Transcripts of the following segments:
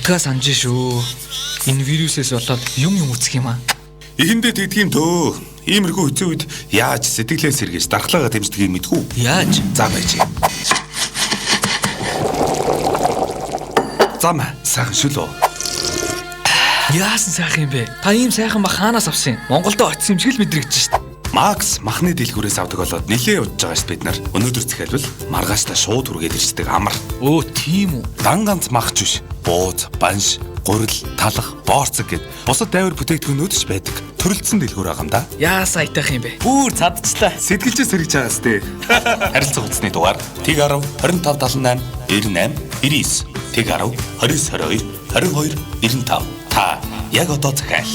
Нутгаа санаж шүү. Энэ вирусээс болоод юм юм үцэх юм аа. Эхэндээ тэгдэг юм дөө. Иймэрхүү хэцүү үед яаж сэтгэлээ сэргээж дархлаагаа дэмждгийг мэдхүү. Яаж? Зам байж. Зам сайхан шүлөө. Яасан сайхан юм бэ? Та ийм сайхан мах хаанаас авсан юм? Монголдо очсон юм шиг л мэдрэгдэж шít. Макс махны дэлгүүрээс авдаг болоод нилээ удаж байгаа шít бид нар. Өнөөдөр захиалбал маргааштай шууд хүргээд ирчдэг амар. Өө тийм үү. Дан ганц махч биш. Бууз, банш, гурил, талах, боорцог гэд бусад дайвар бүтээгдэхүүнүүд ч байдаг. Төрөлдсөн дэлгүүр байгаа юм да. Яасан аятайх юм бэ? Бүр цадчлаа. Сэтгэлжээ сэргэж байгаас тээ. Харилцах утасны дугаар Тэг 10 25 78 98 99 Тэг 10 29 22 22 95. Та яг одоо захиал.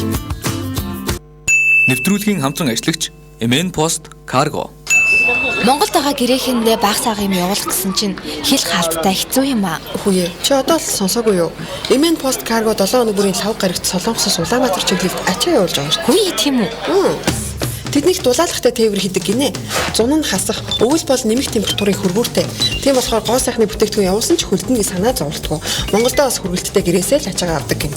Нэвтрүүлгийн хамтран ажиллагч MN Post Cargo. Монголд байгаа гэрээхэндээ баг саг юм явуулах гэсэн чинь хэл хаалттай хэцүү юм аа. Үгүй ээ. Чи одоо л сонсоогүй юу? MN Post Cargo 7 хоног бүрийн лав гарагт Солонгосоос Улаанбаатар чиглэлд ачаа явуулж байгаа шүү. Үгүй тийм үү? дээ. Тэднийх дулаалахтай тээвэр хийдэг гинэ. Зун нь хасах, өвөл бол нэмэх температурын хөргүүртэй. Тийм болохоор гоо сайхны бүтээгдэхүүн явуулсан ч хөлдөн гэж санаа зовлтгүй. Монголдо бас хүргэлттэй гэрээсээ л ачаагаа авдаг гин.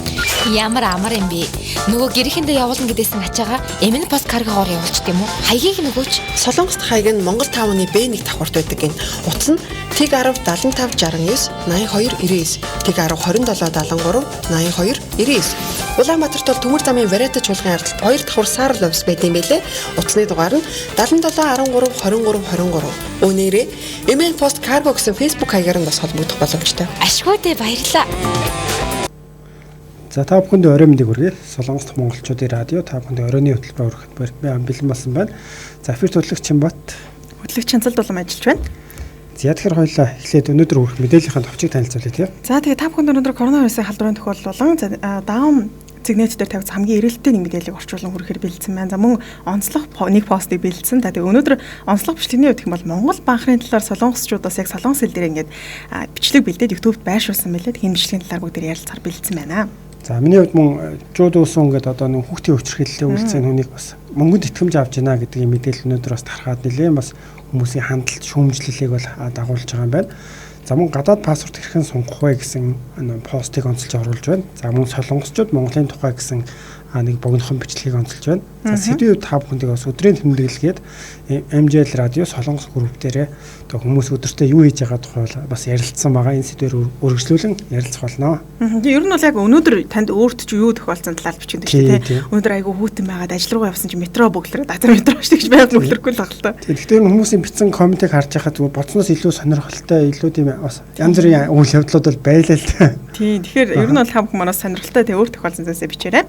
Ямар амар юм бэ? Нөгөө гэрээхэндээ явуулна гэдээсэн ачаага MN Post Cargo-гоор явуулчт юм уу? Хаягийг нөгөөч. Солонгост хаяг нь Монгол таавны Б1 давхарт байдаг гин. Утас нь Тэг 10 75 69 82 99 Тэг 10 27 73 82 99. Улаанбаатарт бол Төмөр замын Варета чуулган ардд хоёр давхар саарл офис байд юм байлээ. Утасны дугаар нь 77 13 23 23. Өнөөрөө MN Post Cargo гэсэн Facebook хаягаар нь бас холбогдох боломжтой. Ашгүй дээ баярлаа. За та бүхэнд орой мэндийг хүргэе. Солонгос дахь монголчуудын радио та бүхэнд оройн хөтөлбөр өргөхөд бэлэн болсон байна. За эфир хөтлөгч Чимбат. Хөтлөгч Чанцалд улам ажиллаж байна. За тэгэхээр хоёлаа эхлээд өнөөдөр хүрэх мэдээллийнхаа товчийг танилцуулъя тийм. За тэгээ та бүхэнд өнөөдөр коронавирусын халдварын тохиолдол болон даун зэгнет дээр тавигдсан хамгийн эрэлттэй нэг мэдээллийг орчуулан хүргэхээр бэлдсэн байна. За мөн онцлог нэг постыг бэлдсэн. За тэгээ өнөөдөр онцлог бичлэгний хувьд гэх юм бол Монгол банхрын талаар солонгосчууд бас яг солонгос хэл дээр ингээд бичлэг бэлдээд YouTube-д байршуулсан байлээ. Тэгэхээр энэ бичлэгийн талаар бүгд ярилцахаар бэлдсэн байна. За миний хувьд мөн Жуудуусан гэдэг одоо нэг хүүхдийн өвчрхийллийн үйлцэн хүнийг бас мөнгөнд итгэмж авч байна гэдгийг мэдээлэл өнөөдөр бас тархаад нэлээд бас хүмүүсийн хандлт шүүмжлэлийг бол дагуулж байгаа юм байна. За мөн гадаад паспорт хэрхэн сунгах вэ гэсэн постыг онцолж оруулж байна. За мөн солонгосчууд Монголын тухай гэсэн нэг богинохон бичлэгийг онцолж байна. За сэдвийн үед та бүхэндээ бас өдрийн тэмдэглэлгээд MJL радио солонгос групп дээрээ одоо хүмүүс өдөртөө юу хийж байгаа тухай бас ярилцсан байгаа. Энэ сэдвээр үргэлжлүүлэн ярилцах болно. Тэгээ ер нь бол яг өнөөдөр танд өөрт чи юу тохиолдсон талаар бичгэн дээ тий. Өнөөдөр айгүй хүүтэн байгаад ажил руугаа явсан чи метро бөглөрөөд азар метро шүү гэж байгаад бөглөрөхгүй л баг л та. Тэгэхээр хүмүүсийн бичсэн комментиг харж байхад зүгээр бодсноос илүү сонирхолтой, илүү тийм бас янз бүрийн үйл явдлууд бол байлаа л та. Тийм. Тэгэхээр ер нь бол та бүхэн манаас сонирхолтой тий өөр тохиолдсон зүйлсээ бичээрэй.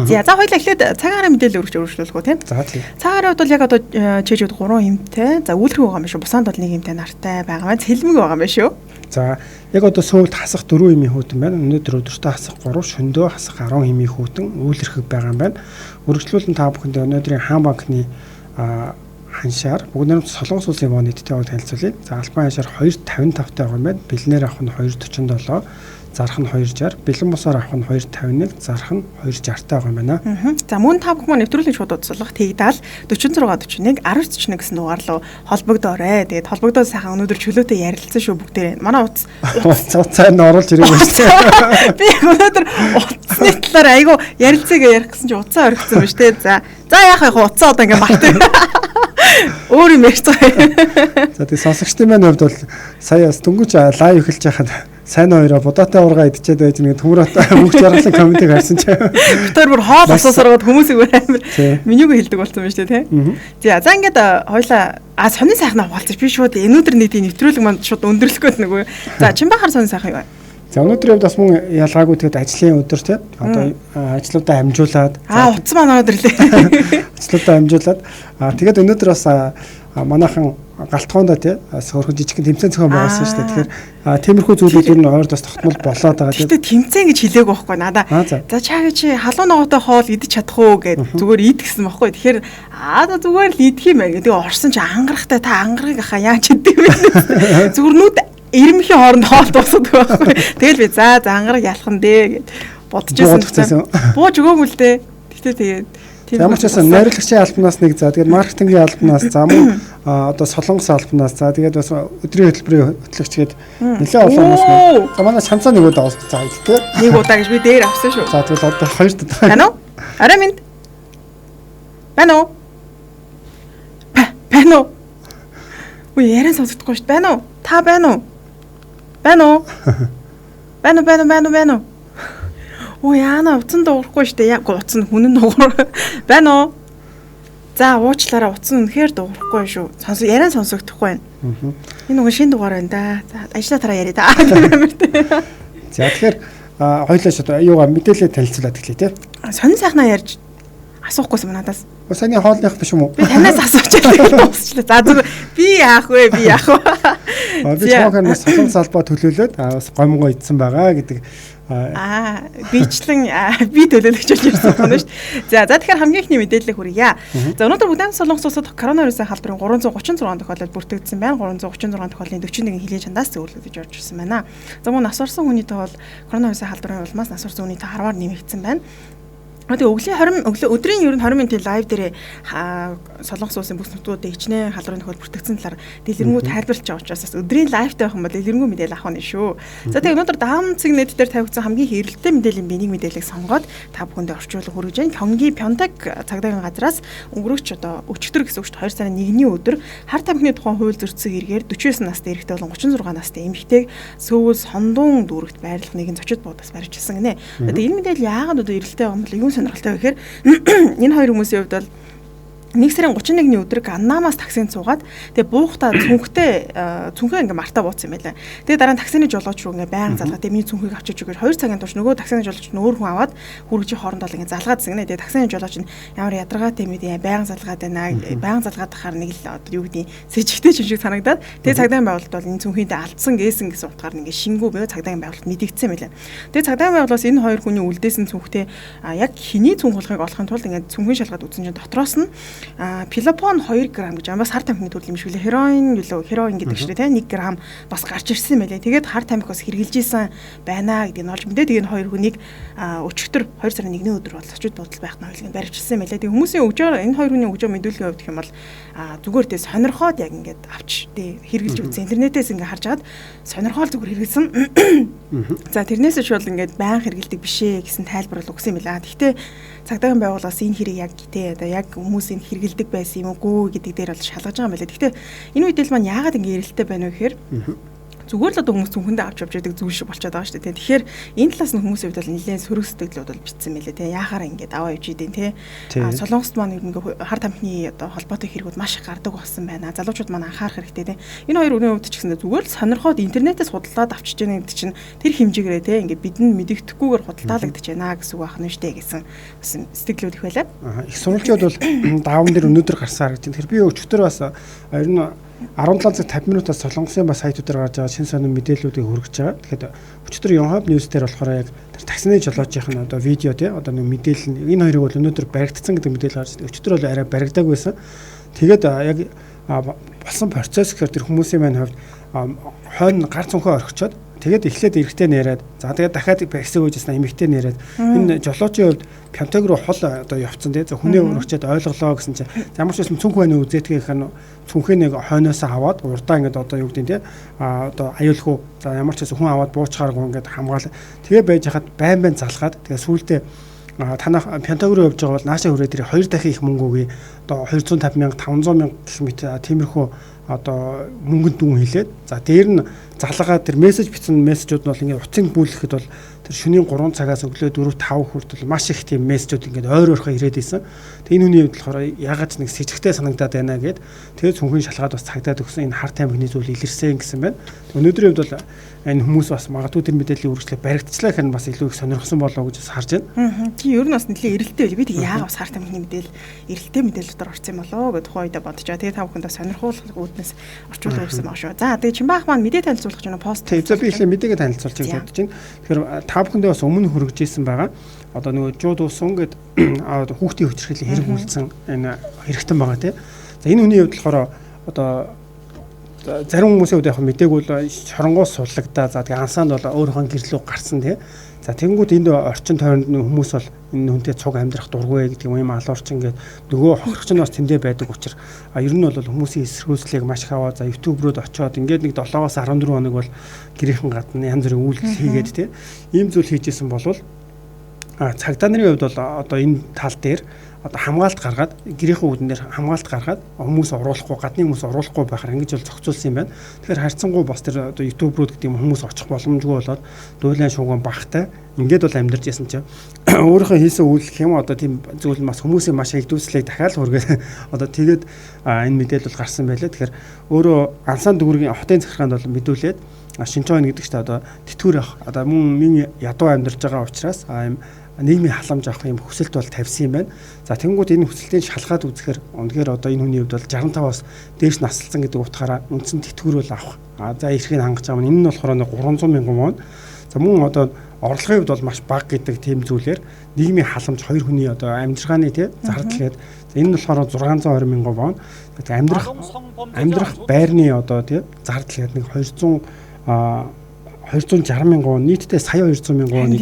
За хоёлаа эхлээд цагаагаар мэдээлэл өргөж өргөжлүүлэх үү тийм. За тий. Цагаагаар хувьд бол яг одоо чэжүүд 3 хэмтэй. За үйлрэг байгаа юм шүү. Бусаанд бол 1 хэмтэй нартай байгаа маань цэлмэг байгаа юм байна шүү. За яг одоо Сөүлд хасах 4 хэмийн хүүтэн байна. Өнөөдөр өдөртөө хасах 3, шөндөө хасах 10 хэмийн хүүтэн үйлэрхэг байгаа юм байна. Үргэлжлүүлэн та бүхэндээ өнөөдрийн хаан банкны ханшаар бүгд найрамд Солонгос улсын вон нийттэй байгааг танилцуулъя. За албан ханшаар 2.55 таа байгаа юм байна. Бэлнээр авах нь 2.47, зарах нь 2.60, бэлэн бусаар авах нь 2.51, зарах нь 2.60 таа байгаа юм байна. За мөн та бүхэн маань нэвтрүүлгийн шууд удааслах тэгдаал 46 41 19 41 гэсэн дугаар руу холбогдоорой. Тэгээд холбогдоод сайхан өнөөдөр чөлөөтэй ярилцсан шүү бүгдээрээ. Манай утас утсаар нь оруулж ирээгүй шүү дээ. Би өнөөдөр утасны талаар айгүй ярилцъя ярих гэсэн чи утсаа орхисон ба шүү дээ. За за яах вэ утсаа одоо ингээ мартаа. Өөр юм ярьцгаа. За тэг сонсогчдын маань хувьд бол сая бас дөнгөж лайв эхэлж байхад сайн хоёроо будаатай ургаа идчихэд байж нэг төмөр мөнх жаргалын комментиг харсан чи. Тэр бүр хоол асуусараад хүмүүсийг бүр амар менюг хэлдэг болсон байна шүү дээ тий. За ингээд хоёлаа сонин сайхнаа хуваалцаж би шууд өнөөдөр нэг тийм нэвтрүүлэг манд шууд өндөрлөх гээд нөгөө. За Чимбахар сонин сайхан юу вэ? За өнөөдрийн хувьд бас мөн ялгаагүй тэгэд ажлын өдөр тий. Одоо ажлуудаа амжуулаад утас маань ороод ирлээ. Ажлуудаа амжуулаад тэгээд өнөөдөр бас манайхан галтгоондоо тий хөөрхөн жижигхэн тэмцээн зохион байгуулсан шүү дээ. Тэгэхээр тиймэрхүү зүйлүүд ер нь ойрд бас тогтмол болоод байгаа. Гэхдээ тэмцээн гэж хэлээг байхгүй надаа. За чаа чи халуун ногоотой хоол идэж чадах уу гэд зүгээр ид гэсэн байхгүй. Тэгэхээр зүгээр л идэх юм байна. Тэгээ орсон чи ангарахтай та ангарыг ахаа яаж идэх вэ? Зүгээр нүд ирмхийн хооронд хоол дуусдаг байхгүй. Тэгэл би за ангараг ялах нь дээ гэд бодож байсан. Бууж өгөөгүй л дээ. Гэхдээ тэгээд Ямар ч байсан найруулагчийн албанаас нэг за тэгээд маркетингийн албанаас за мөн одоо солонгос албанаас за тэгээд бас өдрийн хөтөлбөрийн хөтлөгч гээд нэлээд олон хүмүүс. За манай чамцаа нэг удаа за тий. Нэг удаа гэж би дээр авсан шүү. За тэгвэл одоо хоёр удаа. Байна уу? Арай минь. Байна уу? Байна уу? Үгүй яриан сонсогдохгүй шүү. Байна уу? Та байна уу? Байна уу? Байна уу, байна уу, байна уу, байна уу? Өө яана утсан дуурахгүй шүү дээ. Яг утас нь хүн нь дуугар. Байна уу? За уучлаарай утас нь үнэхээр дуурахгүй шүү. Сонс яриан сонсогдохгүй байна. Энэ нөгөө шинэ дугаар байна да. За ажиллаа тараа яриа да. За тэгэхээр хоёлаа шууд юугаа мэдээлэл танилцуулаад эхлэе тий. Сонин сайхнаа ярьж асуухгүйсэн надаас. Саяны хоолных биш юм уу? Би танаас асуучихлаа дуусчлаа. За зүгээр би яах вэ? Би яах вэ? Би чамаар нэг солонгос албаа төлөөлөөд бас гомгоо идсэн байгаа гэдэг. Бичлэн би төлөөлөгч болж ирсэн байна шүү дээ. За тэгэхээр хамгийн ихний мэдээллийг хүргье. За өнөөдөр Бүдэн Солонгос улсад коронавирусын халдварын 336 тохиолдол бүртгэгдсэн байна. 336 тохиолдлын 41 хилийн чандаас зөвлөгдөж орж ирсэн байна. За мөн нас орсон хүний тоо бол коронавирусын халдварын улмаас нас орсон хүний тоо 10-аар нэмэгдсэн байна. Тэгээ өглөөний 20 өдрийн ер нь 20 минутын лайв дээрээ Солонгос улсын бүс нутгуудын хичнээн халдварын тохиол бүртгэгдсэн талаар дэлгэрэнгүй тайлбарлаж байгаа учраас өдрийн лайвтай байх юм бол дэлгэрэнгүй мэдээлэл авах нь шүү. За тэгээ өнөөдөр даам цэг нэт дээр тавигдсан хамгийн хэрэгтэй мэдээллийн би нэг мэдээллийг сонгоод та бүхэндээ орчуулан хүргэж байна. Кёнги Пёнтаг цагдаагийн газраас өнгөрөгч одоо өчигдөр гэсэн үг шүү дээ 2 сарын 1-ний өдөр хар тамхины тухайн хууль зөрчсөн хэрэгээр 49 настай эрэгтэй болон 36 настай эмэгтэйг Сөүл Сондун дүүрэгт байрлах нэгэн зочид буудаас барьжсэн гинэ. Тэгээ энэ мэдээлэл яагаад одоо эрэлтэй байгаа юм бол юу сонирхолтой вэ гэхээр энэ хоёр хүмүүсийн хувьд бол 1 сарын 31-ний өдөр Ганнамаас таксинд суугаад тэгээ буухтаа цүнхтэй цүнхээ ингээ мартаа бууцсан юм байлаа. Тэгээ дараа нь таксины жолооч руу ингээ байнга залгаа тэгээ миний цүнхийг авчиж өгөөр 2 цагийн турш нөгөө таксины жолооч нь өөр хүн аваад хүргэжийн хоорондоо ингээ залгаад гинэ. Тэгээ таксины жолооч нь ямар ядаргаатай юм бэ байнга залгаад байна. Байнга залгаад тахаар нэг л одоо юу гэдгийг сэжигтэй юм шиг санагдаад тэгээ цагдаагийн байгууллагад бол энэ цүнхийдээ алдсан гээсэн гэсэн утгаар ингээ шингүү буюу цагдаагийн байгууллагад мэдэгдсэн юм байлаа. Тэгээ цагдаагийн байгууллагаас энэ хоёр хүний үлдээсэн цүнхтэй яг хэний цүнх болохыг олохын тулд ингээ цүнхэн шалгаад үзсэн чинь дотроос нь пилопон 2 г гэж бас хар тамхины төрөл юм шиг лээ. Хероин юу хероин гэдэг шиг те 1 г бас гарч ирсэн байлээ. Тэгээд хар тамхи бас хэрглэж исэн байна гэдгийг олж мэдээ. Тэгээд энэ хоёр хүнийг өчигдөр 2 сарын 1-ний өдөр бол зочид буудал байх нь хоёулыг барьчихсан байлээ. Тэгээд хүмүүсийн өгж байгаа энэ хоёр хүний өгж байгаа мэдүүлгийн хувьд гэх юм бол зүгээр те сонирхоод яг ингээд авч те хэрглэж үзсэн. Интернетээс ингээд харж агаад сонирхоол зүгээр хэрэглэсэн. За тэрнээс ч бол ингээд байн хэрэгэлдэг биш ээ гэсэн тайлбар бол өгсөн юм байна. Гэхдээ цагдаагийн байгууллагаас энэ хэрэг яг те одоо яг хүмүүс энэ хэрэгэлдэг байсан юм уугүй гэдэг дээр бол шалгаж байгаа юм байна. Гэхдээ энэ мэдээлэл маань яагаад ингэ эрэлттэй байна вэ гэхээр зүгээр л одоо хүмүүс цүнхэндээ авч явж байдаг зүйл шиг болчиход байгаа шүү дээ. Тэгэхээр энэ талаас нь хүмүүсийн хувьд бол нэлээд сөрөг сэтгэлүүд бол битсэн мэлээ те. Яахаар ингэж аваа явж идэв те. Солонгост маань ер нь хар тамхины одоо холбоотой хэрэгүүд маш их гардаг болсон байна. Залуучууд маань анхаарах хэрэгтэй те. Энэ хоёр өрийн хувьд ч гэсэндээ зүгээр л сонирхоод интернетээс худалдаад авчиж яана гэдэг чинь тэр хэмжээгээрээ те ингэ бидэнд мэдэгдэхгүйгээр худалдаалагдаж байна гэсэн үг байна шүү дээ гэсэн бас сэтгэлүүд их байлаа. Их сурвалжууд бол даавн дээр өнөөдөр гарсан харагдаж байна. Тэгэхээр би өчигдөр бас ер нь 17 цаг 50 минутаас Солонгосын бас сайтуудаар гарч байгаа шинэ сонин мэдээллүүдийг хүргэж байгаа. Тэгэхээр өчигдөр Yonhap News дээр болохоор яг тэр таксины жолоочийнх нь одоо видео тий одоо нэг мэдээлэл нь энэ хоёрыг бол өнөөдөр баригдсан гэдэг мэдээлэл гарч ирсэн. Өчигдөр бол арай баригдаагүй байсан. Тэгээд яг болсон процесс гэхээр тэр хүмүүсийн маань хувьд хойно гар цүнхээ орхичоод тэгээд эхлээд эрэгтэй нь яриад за тэгээд дахиад хэсэг үеэс эмэгтэй нь яриад энэ жолоочийн хувьд Пянтаг руу хол одоо явцсан тий хүнээ өргөчөөд ойлголоо гэсэн чинь ямар ч байсан цүнх байна уу үзээтгэх нь цүнхээ нэг хойноосоо аваад урдаа ингээд одоо юу гэдэг нь тий одоо аюулгүй за ямар ч байсан хүн аваад буучхааргүй ингээд хамгаал тэгээ байж хахад байн байн залгаад тэгээ сүүлдээ танах Пянтаг руу явж байгаа бол наашаа хүрээ тэр хоёр дахин их мөнгө өгье одоо 250 мянга 500 мянга гэх мэт тиймэрхүү одоо мөнгөнд дүн хэлээд за дээр нь залгаа тэр мессеж бичсэн мессежүүд нь бол ингээд утсыг бүүлэхэд бол тэр шөнийн 3 цагаас өглөө 4 5 хүртэл маш их тийм мессежүүд ингээд ойр ойрхон ирээд исэн. Тэгээ энэ хүний хувьд болохоор ягаад ч нэг сэжигтэй санагдаад байна гэд тэгээд цүнхэн шалгаад бас цагдаад өгсөн энэ хар тамхины зүйл илэрсэн гэсэн байна. Өнөөдрийн хувьд бол энэ хүмүүс бас магадгүй тэр мэдээллийн үргэлжлээ баригдчихлаа гэхээр нь бас илүү их сонирхсан болоо гэж бас харж байна. Тийм ер нь бас нэлээд эрэлттэй байл. Би тэг яагаад бас хар тамхины мэдээлэл эрэлттэй мэдээлэл дотор орсон юм болоо гэж тухайн үедээ бодож байгаа. Тэгээ та бүхэндээ сонирхуулах үүднээс орчуулга өгсөн баг шүү. За тэгээ Чимбаах маань мэдээ танилцуулах гэж байна пост. Тийм за би ихлэ мэдээгээ танилцуулж гэж бодож байна. Тэгэхээр та бүхэндээ бас өмнө хүргэж исэн байгаа. Одоо нөгөө жууд усан гэд хүүхдийн хүчирхийллийн хэрэг үлдсэн энэ хэрэгтэн байгаа тий. За энэ хүний хувьд болохоор одоо зарим хүмүүсийн хувьд яг мдэггүй л шоронгоос суллагдаа. За тэгээ ансаанд бол өөрийнхөө гэрлүү гарсан тий. За тэгэнгүүт энд орчин тойронд хүмүүс бол энэ хүнтэй цуг амьдрах дургүй гэдэг юм алуурчин ингээд нөгөө хохирогч нь бас тэндээ байдаг учраас ер нь бол хүмүүсийн эсэргүүцлийг маш их аваа. За YouTube руу очиод ингээд нэг 7-оос 14 хоног бол гэрийнхэн гадна янз бүрийн үйлдэл хийгээд тий. Ийм зүйл хийжсэн болвол цагдаа нарын хувьд бол одоо энэ тал дээр одоо хамгаалт гаргаад гэрийнхэн үүдэн дээр хамгаалт гаргаад хүмүүс оруулахгүй гадны хүмүүс оруулахгүй байхаар ингэж бол зохицуулсан юм байна. Тэгэхээр харьцангуй бас тэр одоо YouTube руу гэдэг юм хүмүүс очих боломжгүй болоод дуулан шууган багтай ингээд бол амьдарч исэн чинь өөрийнхөө хийсэн үйлдэл юм одоо тийм зүйл нь бас хүмүүсийн маш их дүүслийг дахиад хүргээд одоо тэгээд энэ мэдээлэл бол гарсан байлаа. Тэгэхээр өөрөө ансан дүүргийн хотын захиргаанд бол мэдүүлээд Шинчоон гэдэг чинь одоо тэтгэвэр авах одоо мөн миний ядуу амьдарч байгаа учраас ийм нийгмийн халамж авах юм хүсэлт бол тавьсан юм байна. За тэгэнгүүт энэ хүсэлтийг шалгаад үзэхээр үнэхээр одоо энэ хүний хувьд бол 65-аас дээш насалсан гэдэг утгаараа үндсэн тэтгэвэр бол авах. За эрхийг хангаж байгаа юм. Энэ нь болохоор 300 мянган вон. За мөн одоо орлогын хувьд бол маш бага гэдэг тийм зүйлээр нийгмийн халамж хоёр хүний одоо амжиргааны тий зардал гээд энэ нь болохоор 620 мянган вон. Амьдрах байрны одоо тий зардал гээд нэг 260 мянган вон, нийтдээ сая 200 мянган воныг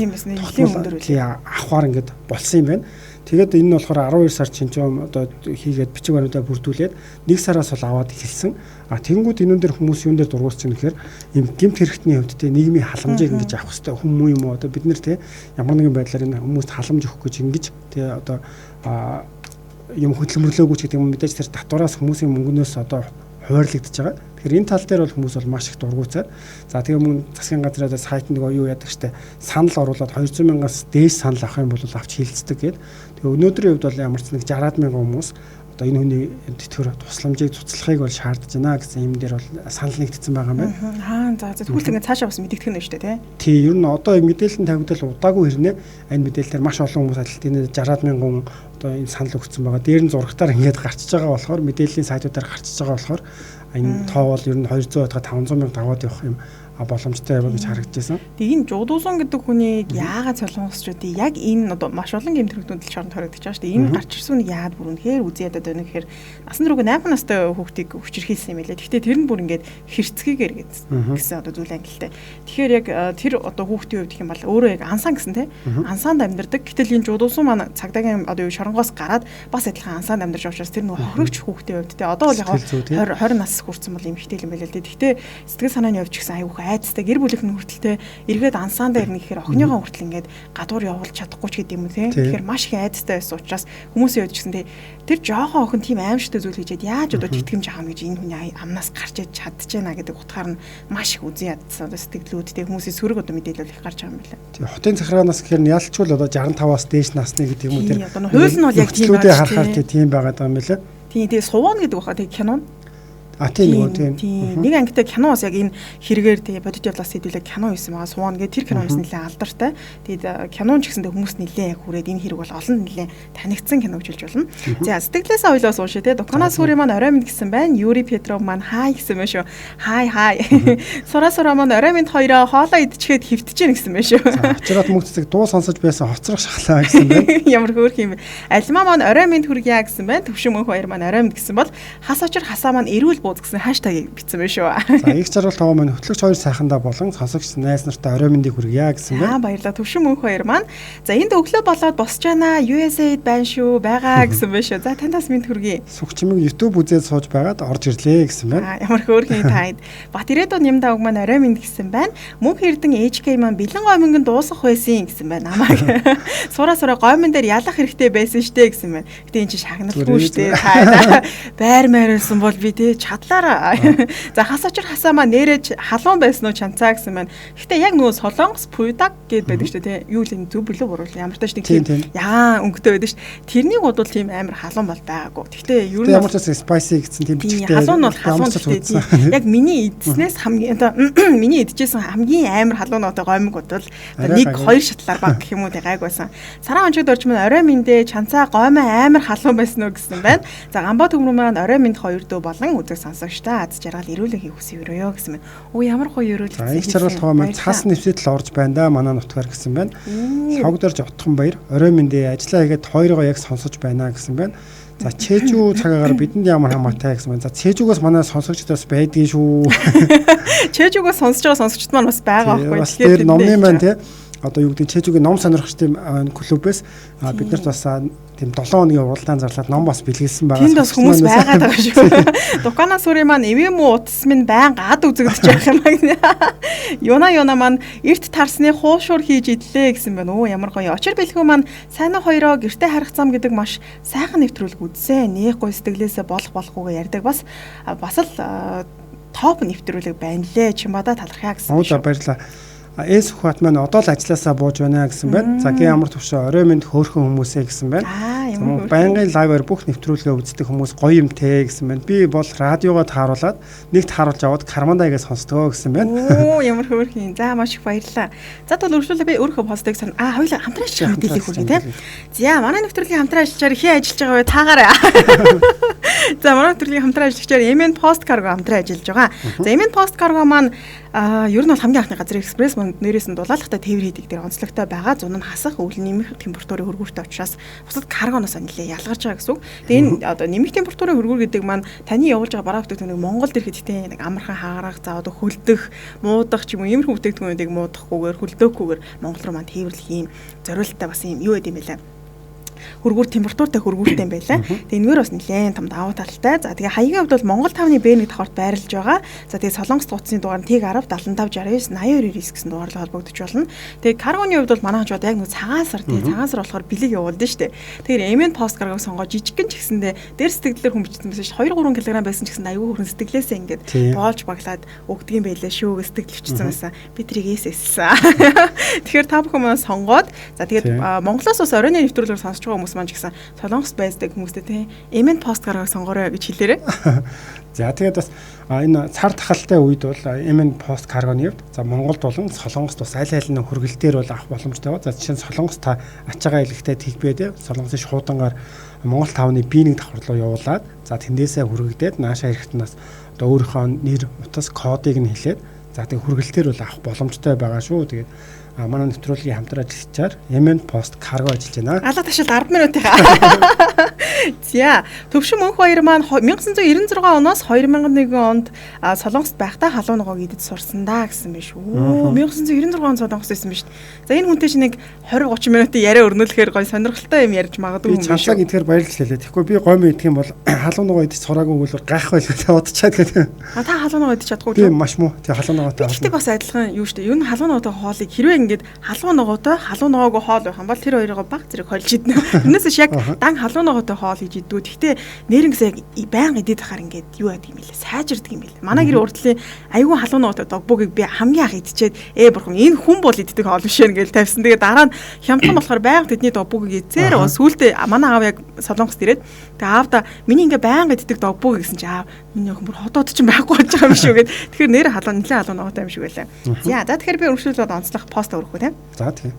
авахар ингээд болсон юм байна. Тэгээд энэ нь болохоор 12 сар Чинчон одоо хийгээд бичиг баримтаа бүрдүүлээд 1 сараас бол аваад эхэлсэн. А тэгэнгүүт энүүн дээр хүмүүс юун дээр дургуутсан гэхээр ийм гэмт хэрэгтний хувьд те нийгмийн халамжийг ингэж авах хэрэгтэй хүмүүс юм уу одоо бид нэр те ямар нэгэн байдлаар энэ хүмүүст халамж өгөх гэж ингэж те одоо юм хөдөлмөрлөөгүй ч гэдэг юм мэдээж тэр татвараас хүмүүсийн мөнгнөөс одоо хуваарлагдаж байгаа. Тэгэхээр энэ тал дээр бол хүмүүс бол маш их дургуйцаад. За тэгээ мөн засгийн газрын сайт нэг юу яадаг штэ санал оруулаад 200 мянгаас дээш санал авах юм бол авч хилцдэг гээд. Тэгээ өнөөдрийн хувьд бол ямар ч нэг 60 мянган хүмүүс одоо энэ хүний тэтгэвэр тусламжийг цуцлахыг бол шаардж байна гэсэн юм дээр бол санал нэгдсэн байгаа юм байна. Аа за тэгвэл ингээд цаашаа бас мэдэгдэх нь шүү дээ тий. Тий, ер нь одоо мэдээлэл тавигдал удаагүй хэрнээ энэ мэдээлэлээр маш олон хүмүүс ажилт энэ 60 мянган одоо энэ санал өгсөн байгаа. Дээр нь зурагтаар ингээд гарчиж байгаа болохоор мэдээллийн сайтуудаар гарчиж байгаа болохоор энэ тоо бол ер нь 200 удаа 500 мянга даваад явах юм боломжтой юм гэж харагдаж байсан. Тэгээ энэ Жуудуусан гэдэг хүнийг яагаад солонгосчуудыг яг энэ одоо маш олон гэмт хэрэгтүүд л шоронд хоригдож байгаа шүү дээ. Энэ гарч ирсэн үнийг яагаад бүр үнэхээр үзье ядаад байна гэхээр насан турш 8 настай хүүхдийг хүчирхийлсэн юм байлээ. Гэхдээ тэр нь бүр ингээд хэрцгийгээр гэсэн одоо зүйл ангилтай. Тэгэхээр яг тэр одоо хүүхдийн хувьд гэх юм бол өөрөө яг ансан гэсэн те ансаанд амьдардаг. Гэтэл энэ Жуудуусан маань цагдаагийн одоо юу шоронгоос гараад бас адилхан ансаанд амьдарч байгаа учраас тэр нөгөө хохирогч хүүхдийн хувьд те одоо бол яг 20 нас хүрсэн бол эмэгтэй юм байлээ л дээ. Гэхдээ сэтгэл санааны хувьд ч гэсэн айгүйх айцтай гэр бүлийнх нь хүртэл эргээд ансаандаа ирнэ гэхээр охиныгоо хүртэл ингээд гадуур явуулж чадахгүй ч гэдэг юм уу те. Тэгэхээр маш их айцтай байсан учраас хүмүүсийн хувьд ч гэсэн те тэр жоохон охин тийм аимшигтай зүйл хийжээд яаж одоо тэтгэмж авах гэж энэ хүний амнаас гарч иж чадчихэна гэдэг утгаар нь маш их үзэн ядсан одоо сэтгэлүүд те хүмүүсийн сөрөг одоо мэдээлэл их гарч байгаа юм байна. Тийм хотын захиргаанаас гэхээр ялчгүй одоо 65-аас дээш насны гэдэг юм уу тэр хууль нь бол яг тийм байгаа. Харахаар тийм байгаа юм билээ. Тийм тэгээ суван гэдэг баха тэгээ кино. А тийм нөгөө тийм. Нэг ангитай кино бас яг энэ хэрэгээр тэгээ бодит явдлаас сэдвүүлээ кино хийсэн байгаа. Суван гэдэг тэр киноноос нэлээд алдартай. Тэгээд кинон ч гэсэндээ хүмүүс нэлээд яг хүрээд энэ хэрэг бол олон нэлээд танигдсан кино гэж хэлж болно. За сэтгэлээсээ ойлоос уншия те. Дукана сүри маань орой минь гэсэн байна. Юри Петров маань хай гэсэн байна шүү. Хай хай. Сура сура маань орой минь хоёроо хоолоо идчихээд хөвтөж гин гэсэн байна шүү. Очроод мөнгө цэцэг дуу сонсож байсан хоцрох шахлаа гэсэн байна. Ямар хөөрх юм бэ. Альмаа маань орой минь хүргье гэсэн байна. Төвшин мөнх хоёр маань орой минь гэсэн бол хас очир хасаа маань эрүүл бууз гэсэн хаштагийг бичсэн байна шүү. За их жаргал тоо маань хөтлөгч хоёр сайхандаа болон сонсогч найз нартай орой мэндийг хүргье гэсэн байна. Аа баярлалаа. Төвшин мөнх хоёр маань. За энд өглөө болоод босч байна. USAID байна шүү. Байгаа гэсэн байна шүү. За танаас мэнд хүргье. Сүх чимэг YouTube үзээд сууж байгаад орж ирлээ гэсэн байна. Аа ямар хөөрхөн таад. Бат ирээдүйн ням давг маань орой мэнд гэсэн байна. Мөнх эрдэн HK маань бэлэн гомингон дуусах байсан гэсэн байна. Намайг. Сура сура гомин дээр ялах хэрэгтэй байсан штэ гэсэн байна. Гэтэ эн чинь шагналгүй штэ. Байр майруулсан бол би те чадлаараа. За хас очир хасаа маа нэрэж халуун байсан уу чанцаа гэсэн байна. Гэтэ яг нөгөө солонгос пуйдаг гэд байдаг шүү дээ, тий. Юу л энэ зөв бүлүү буруу ямар тааш нэг тийм ягаан өнгөтэй байдаг шүү. Тэрнийг бодвол тийм амар халуун бол байгаагүй. Гэтэ ер нь ямар ч spicy гэсэн тийм бичгтэй. Халуун нь бол халуун гэхдээ яг миний идснээс хамгийн одоо миний идчихсэн хамгийн амар халуун одоо гомиг бодвол одоо 1 2 шатлаар баг гэх юм уу тий гайг байсан. Саран онцгой дөрж маань орой мэндэ чанцаа гомой амар халуун байсан уу гэсэн байна. За гамбо төмрөн маань орой мэнд хоёр дөө болон үзэг сонсогчтой аз жаргал эрүүлэн хийх хүсье өрөөё гэсэн байна. Оо ямар гоё өрөөл. За их жаргал тоо маань цаас нэвсэтэл орж байна да манай нутгаар гэсэн байна. Согдорж отхон баяр орой мэндэ ажиллаа хийгээд хоёроо яг сонсож байна гэсэн байна. За Чэжүү цагаагаар бидэнд ямар хамаатай гэсэн байна. За Чэжүүгээс манай сонсогчд бас байдгийн шүү. Чэжүүгээс сонсож байгаа сонсогчд маань бас байгаа байхгүй. Тэгэхээр номны маань тий одоо юу гэдэг Чэжүүгийн ном сонирхчдын клубээс бид нарт бас тийм 7 хоногийн уралдаан зарлаад ном бас бэлгэлсэн байгаа. Тэнд бас хүмүүс байгаад байгаа шүү. Дукана сүрийн маань эвэн муу утас минь байн гад үзэгдэж байх юм аа. Юна маань эрт тарсны хуушуур хийж идлээ гэсэн байна. Өө ямар гоё. Очир бэлхүү маань сайн уу хоёроо гэрте харах зам гэдэг маш сайхан нэвтрүүлэг үзсэн. Нэг гоё сэтгэлээсээ болох болохгүйгээ ярьдаг. Бас л топ нэвтрүүлэг байна лээ. Чимбада талархаа гэсэн. Оо за баярлалаа. Эс Хүхат маань одоо л ажилласаа бууж байна гэсэн байна. За гээ ямар төвшөө орой минь хөөрхөн хүмүүсээ гэсэн байна. Байнгын лайваар бүх нэвтрүүлгээ үздэг хүмүүс гоё юм те гэсэн байна. Би бол радиогоо тааруулаад нэгт харуулж аваад Кармандайгаа сонсдгоо гэсэн байна. Оо ямар хөөрхөн. За маш их баярлалаа. За тэгвэл өргөжлүүлээ би өөрийнхөө постыг сан. Хоёулаа хамтран ажиллаж мэдээлэл хүргэе те. За манай нэвтрүүлгийн хамтран ажиллагчаар хин ажиллаж байгаа вэ? Таагаарай. За манай нэвтрүүлгийн хамтран ажиллагчаар MN Post Cargo хамтран ажиллаж байгаа. За MN Post Cargo маань ер нь бол хамгийн анхны газар экспресс манд нэрээс нь дулаалгатай тээвэр хийдэг дээр онцлогтой байгаа. Зун нь хасах, өвөл нэмэх температурын хөргүүртэй учраас бусад каргоноос нэлээ ялгарч байгаа гэсэн үг. Тэгээ энэ одоо нэмэх температурын хөргүүр гэдэг маань таны явуулж байгаа бараа бүтээгдэхүүнийг Монголд ирэхэд тэ нэг амархан хагарах, за одоо хөлдөх, муудах ч юм уу иймэрхүү бүтээгдэхүүнүүдийг муудахгүйгээр, хөлдөөхгүйгээр Монгол руу маань тээвэрлэх юм зориулттай бас юм юу гэдэм бэлээ. Хөргүүр температуртай хөргүүртэй юм байлаа. Тэгээ энэгээр бас нэлээд том давуу талтай. За тэгээ хаягийн хувьд бол Монгол 5-ны Б1 давхарт байрлаж байгаа. За тэгээ Солонгос утасны дугаар нь Тэг 10 75 69 82 99 гэсэн дугаарлал холбогдож болно. Тэгээ каргоны хувьд бол манай хажууд яг нэг цагаан сар тий цагаан сар болохоор бэлэг явуулдаг шүү дээ. Тэгэхээр MN Post каргог сонгоо жижигхэн ч гэсэндээ дээр сэтгэлдэр хүмүүжсэн байсан шүү. 2 3 кг байсан ч гэсэн аюу хөрөн сэтгэлээсээ ингээд боолж баглаад өгдөг юм байлаа шүү гэж сэтгэл өчсөн байсан. Би тэрийг эсэссэн. Тэгэхээр та бүхэн маань сонгоод за тэгээд Монголоос бас оройн нэвтрүүлгээр сонсож байгаа хүмүүс маань ч гэсэн Солонгост байздаг хүмүүстэй тийм MN Post каргог сонгоорой гэж хэлээрэй. За тэгээд бас энэ цар тахалтай үед бол MN Post каргоны хувьд за Монголд болон Солонгост бас аль аль нь хөргөлтөөр бол авах боломжтой байгаа. За жишээ нь Солонгос та ачаагаа илгэхдээ тэгбээ те Солонгосын шуудангаар Монгол 5-ны B1 давхар руу явуулаад за тэндээсээ хүргэгдээд наашаа ирэхэд нас одоо өөрийнхөө нэр утас кодыг нь хэлээд за тэг хөргөлтөөр бол авах боломжтой байгаа шүү. Тэгээд манай нэвтрүүлгийн хамтран ажиллагчаар MN Post Cargo ажиллаж байна. Алга ташил 10 минутынхаа. За, Төвшин Мөнх баяр маань 1996 оноос 2001 онд Солонгост байхдаа халуун ногоог идэж сурсан да гэсэн биш үү? 1996 онд Солонгос байсан биш. За энэ хүнтэй чи нэг 20 30 минутын яриа өрнүүлэхээр гой сонирхолтой юм ярьж магадгүй юм биш. Би чамсаг идэхээр баярлж хэлээ. Тэгэхгүй би гомь идэх юм бол халуун ногоо идэж сураагүй бол гайх байлаа бодчихаад гэдэг. А та халуун ногоо идэж чадахгүй үү? Би маш муу. Тэг халуун ногоотой. Гэхдээ бас адилхан юу шүү дээ. Юу н халуун ногоотой хоолыг хэрвээ ингээд халуун ногоотой халуун ногоогүй хоол байх юм бол тэр хоёроо баг зэрэг холж идэнэ. Тэрнээс биш яг дан халуун ногоотой хоол хийж иддэг. Гэхдээ нэрнгэс яг байнга идээд байхаар ингээд юу яадаг юм бэлээ. Сайжирдаг юм бэлээ. Манай гэр урдлын айгүй халуун ногоотой догбугийг би хамгийн анх идчихэд бурхан энэ хүн бол иддэг хоол биш ээ гэж тавьсан. Тэгээ дараа нь хямдхан болохоор байнга тэдний догбугийг идсээр сүүлдээ манай аав яг Солонгост ирээд тэгээ аавда миний ингээ байнга иддэг догбуг гэсэн чи аав миний охин бүр хотод ч байхгүй болж байгаа юм шүү гэд. Тэгэхээр нэр халуун нэлээд халуун ногоотой юм шиг байлаа. За тэгэхээр би өргөжлөлөд онцлог пост өргөх үү те. За тийм.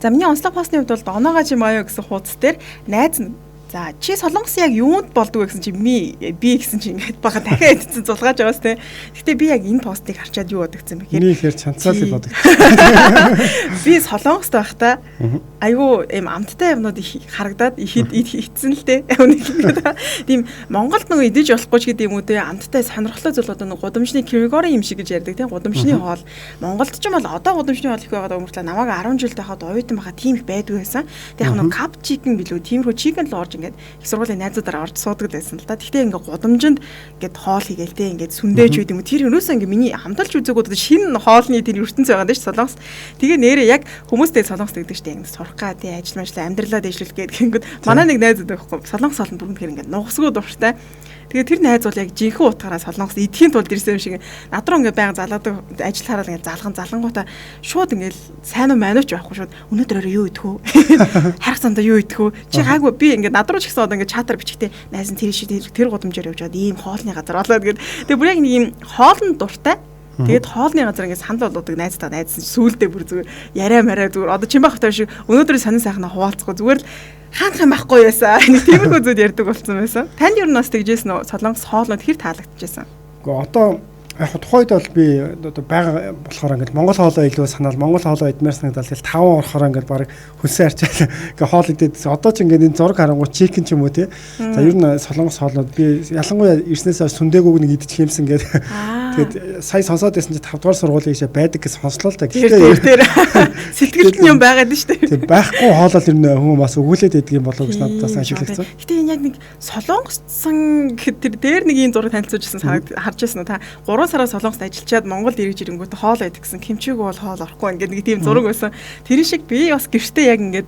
За миний онцлог постны хувьд бол Доноогоо Жимаяо гэсэн хуудас дээр найз нь за чи Солонгос яг юунд болдгоо гэсэн чи би гэсэн чи ингээд бага дахиад идсэн зулгааж байгаас те. Гэтэ би яг энэ постыг харчаад юу бодогдсон бэ гэхээр миний ихээр чанцаал бодогдсон. Би Солонгост байхдаа айгүй ийм амттай юмнууд их харагдаад их итсэн л те. Тийм Монголд нөгөө идэж болохгүй ч гэдэг юм уу те. Амттай сонирхолтой зүйл одоо нөгөө гудамжны Киргорын юм шиг гэж ярьдаг те. Гудамжны хоол. Монголд ч юм бол одоо гудамжны хоол их байгаад байгаа мөртлөө намайг 10 жил байхад оюутан байхад тийм их байдгүй байсан. Тэг яг нөгөө кап чикен билүү тиймэрхүү чикен л орж ингээд их сургуулийн найзуудаараа орж суудаг байсан л да. Гэхдээ ингээд гудамжинд ингээд хоол хийгээл те ингээд сүндээж үйд юм. Тэр ерөөсөө ингээд миний хамталж үзээгүй одоо шинэ хоолны тэр ертөнц байгаа даа ш Солонгос. Тэгээ нэрээ яг хүмүүстэй Солонгос гэдэг штэ ингээд сурах га тий ажил мажлаа амьдралаа дэвшлүүлэх гээд гингүүд манай нэг найз байдаг байхгүй. Солонгос хоол нь бүр үнэхээр ингээд нугасгүй дуртай. Тэгээ тэр найз бол яг жинхэнэ утгаараа Солонгос идэхийн тулд ирсэн юм шиг над руу ингээд байнга залаадаг ажил хараад ингээд залган залангуудаа шууд ингээд сайн уу мань уу ч байхгүй шууд өнөөдөр өрөө юу идэх үү? Харах сандаа юу идэх үү? Чи гайгүй би ингээд над руу ч гэсэн одоо ингээд чатар бичгтээ найз нь тэр шиг тэр гудамжаар явж байгаад ийм хоолны газар олоод гээд тэгээ бүр яг нэг ийм хоолнд дуртай. Тэгээд хоолны газар ингээд санал болгодог найзтайгаа найзсан сүулдэ бүр зүгээр яриа мараа зүгээр одоо Чинбах хотоор шиг өнөөдөр сонин сайхнаа хуваалцахгүй зүгээр л хаанах юм байхгүй байсан. Нэг тиймэрхүү зүйл ярьдаг болсон байсан. Танд ер нь бас тэгжсэн үү? Солонгос хоолнод хэр таалагдчихсан? Гэхдээ одоо Яг тухайд бол би одоо байгаа болохоор ингээд Монгол хоолоо илүү санаал Монгол хоолоо идмээр санагдал тэгэл 5 орохоор ингээд баг хөлсөө арчаал ингээд хоол идээд одоо ч ингээд энэ зураг харангуй чикен ч юм уу тий. За ер нь солонгос хоолнууд би ялангуяа ирснээс хойш сүндээгүүг нэг идчих юмсан ингээд. Тэгээд сая сонсоод байсан чи 5 дугаар сургуулийн ийшээ байдаг гэж сонслоо л да. Гэхдээ тэр сэтгэлд нь юм байгаад нь шүү дээ. Тийм байхгүй хоолол ер нь хүмүүс бас өгүүлээд байдаг юм болов уу гэж надад бас ажиглагдсан. Гэтэ энэ яг нэг солонгосцсон гэхэд тэр дээр нэг ийм зураг танилцуулжсэн санагд харж байсан уу та 3 сараа солонгост ажиллачаад Монголд эргэж ирэнгүүт хоол идэх гэсэн кимчигүй бол хоол орохгүй ингээд нэг тийм зураг байсан. Тэр шиг би бас гэртээ яг ингээд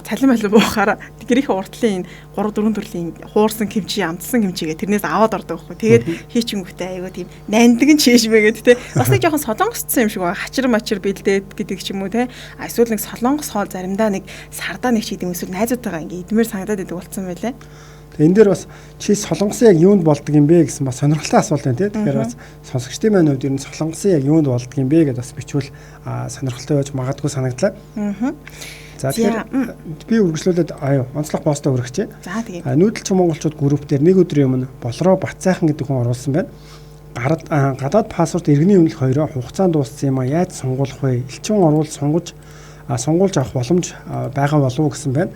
цалин малин буухаараа гэрийнхээ уртлын энэ 3 4 төрлийн хуурсан кимчи, амтсан кимчигээ тэрнээс аваад ордог байхгүй. Тэгээд хийчингүүтээ айгуу тийм нандин чийшмэгээд те. Бас нэг жоохон солонгосцсон юм шиг байна. Хачир мачир бэлдээд гэдэг ч юм уу те. Эсвэл нэг солонгос хоол заримдаа нэг сардаа нэг ч гэдэг юм эсвэл найзуудтайгаа ингээд идмээр санагдаад идэг болсон байлээ. Энэ дээр бас чи солонгосын яг юунд болдог юм бэ гэсэн бас сонирхолтой асуулт байна тий. Тэгэхээр бас сонсогчдын маань хувьд ер нь солонгосын яг юунд болдог юм бэ гэдээ бас бичвэл сонирхолтой байж магадгүй санагдлаа. За тэгэхээр би үргэлжлүүлээд онцлог постоо өргөчээ. За тэгээ. Нүүдэлчин монголчууд групп дээр нэг өдрийн өмнө Болроо Батцайхан гэдэг хүн оруулсан байна. Гадаад паспорт иргэний өмнөх хоёроо хугацаанд дууссан юм а яаж сонгуулах вэ? Элчин оруул сонгож сонгуулж авах боломж байгаа болов уу гэсэн байна.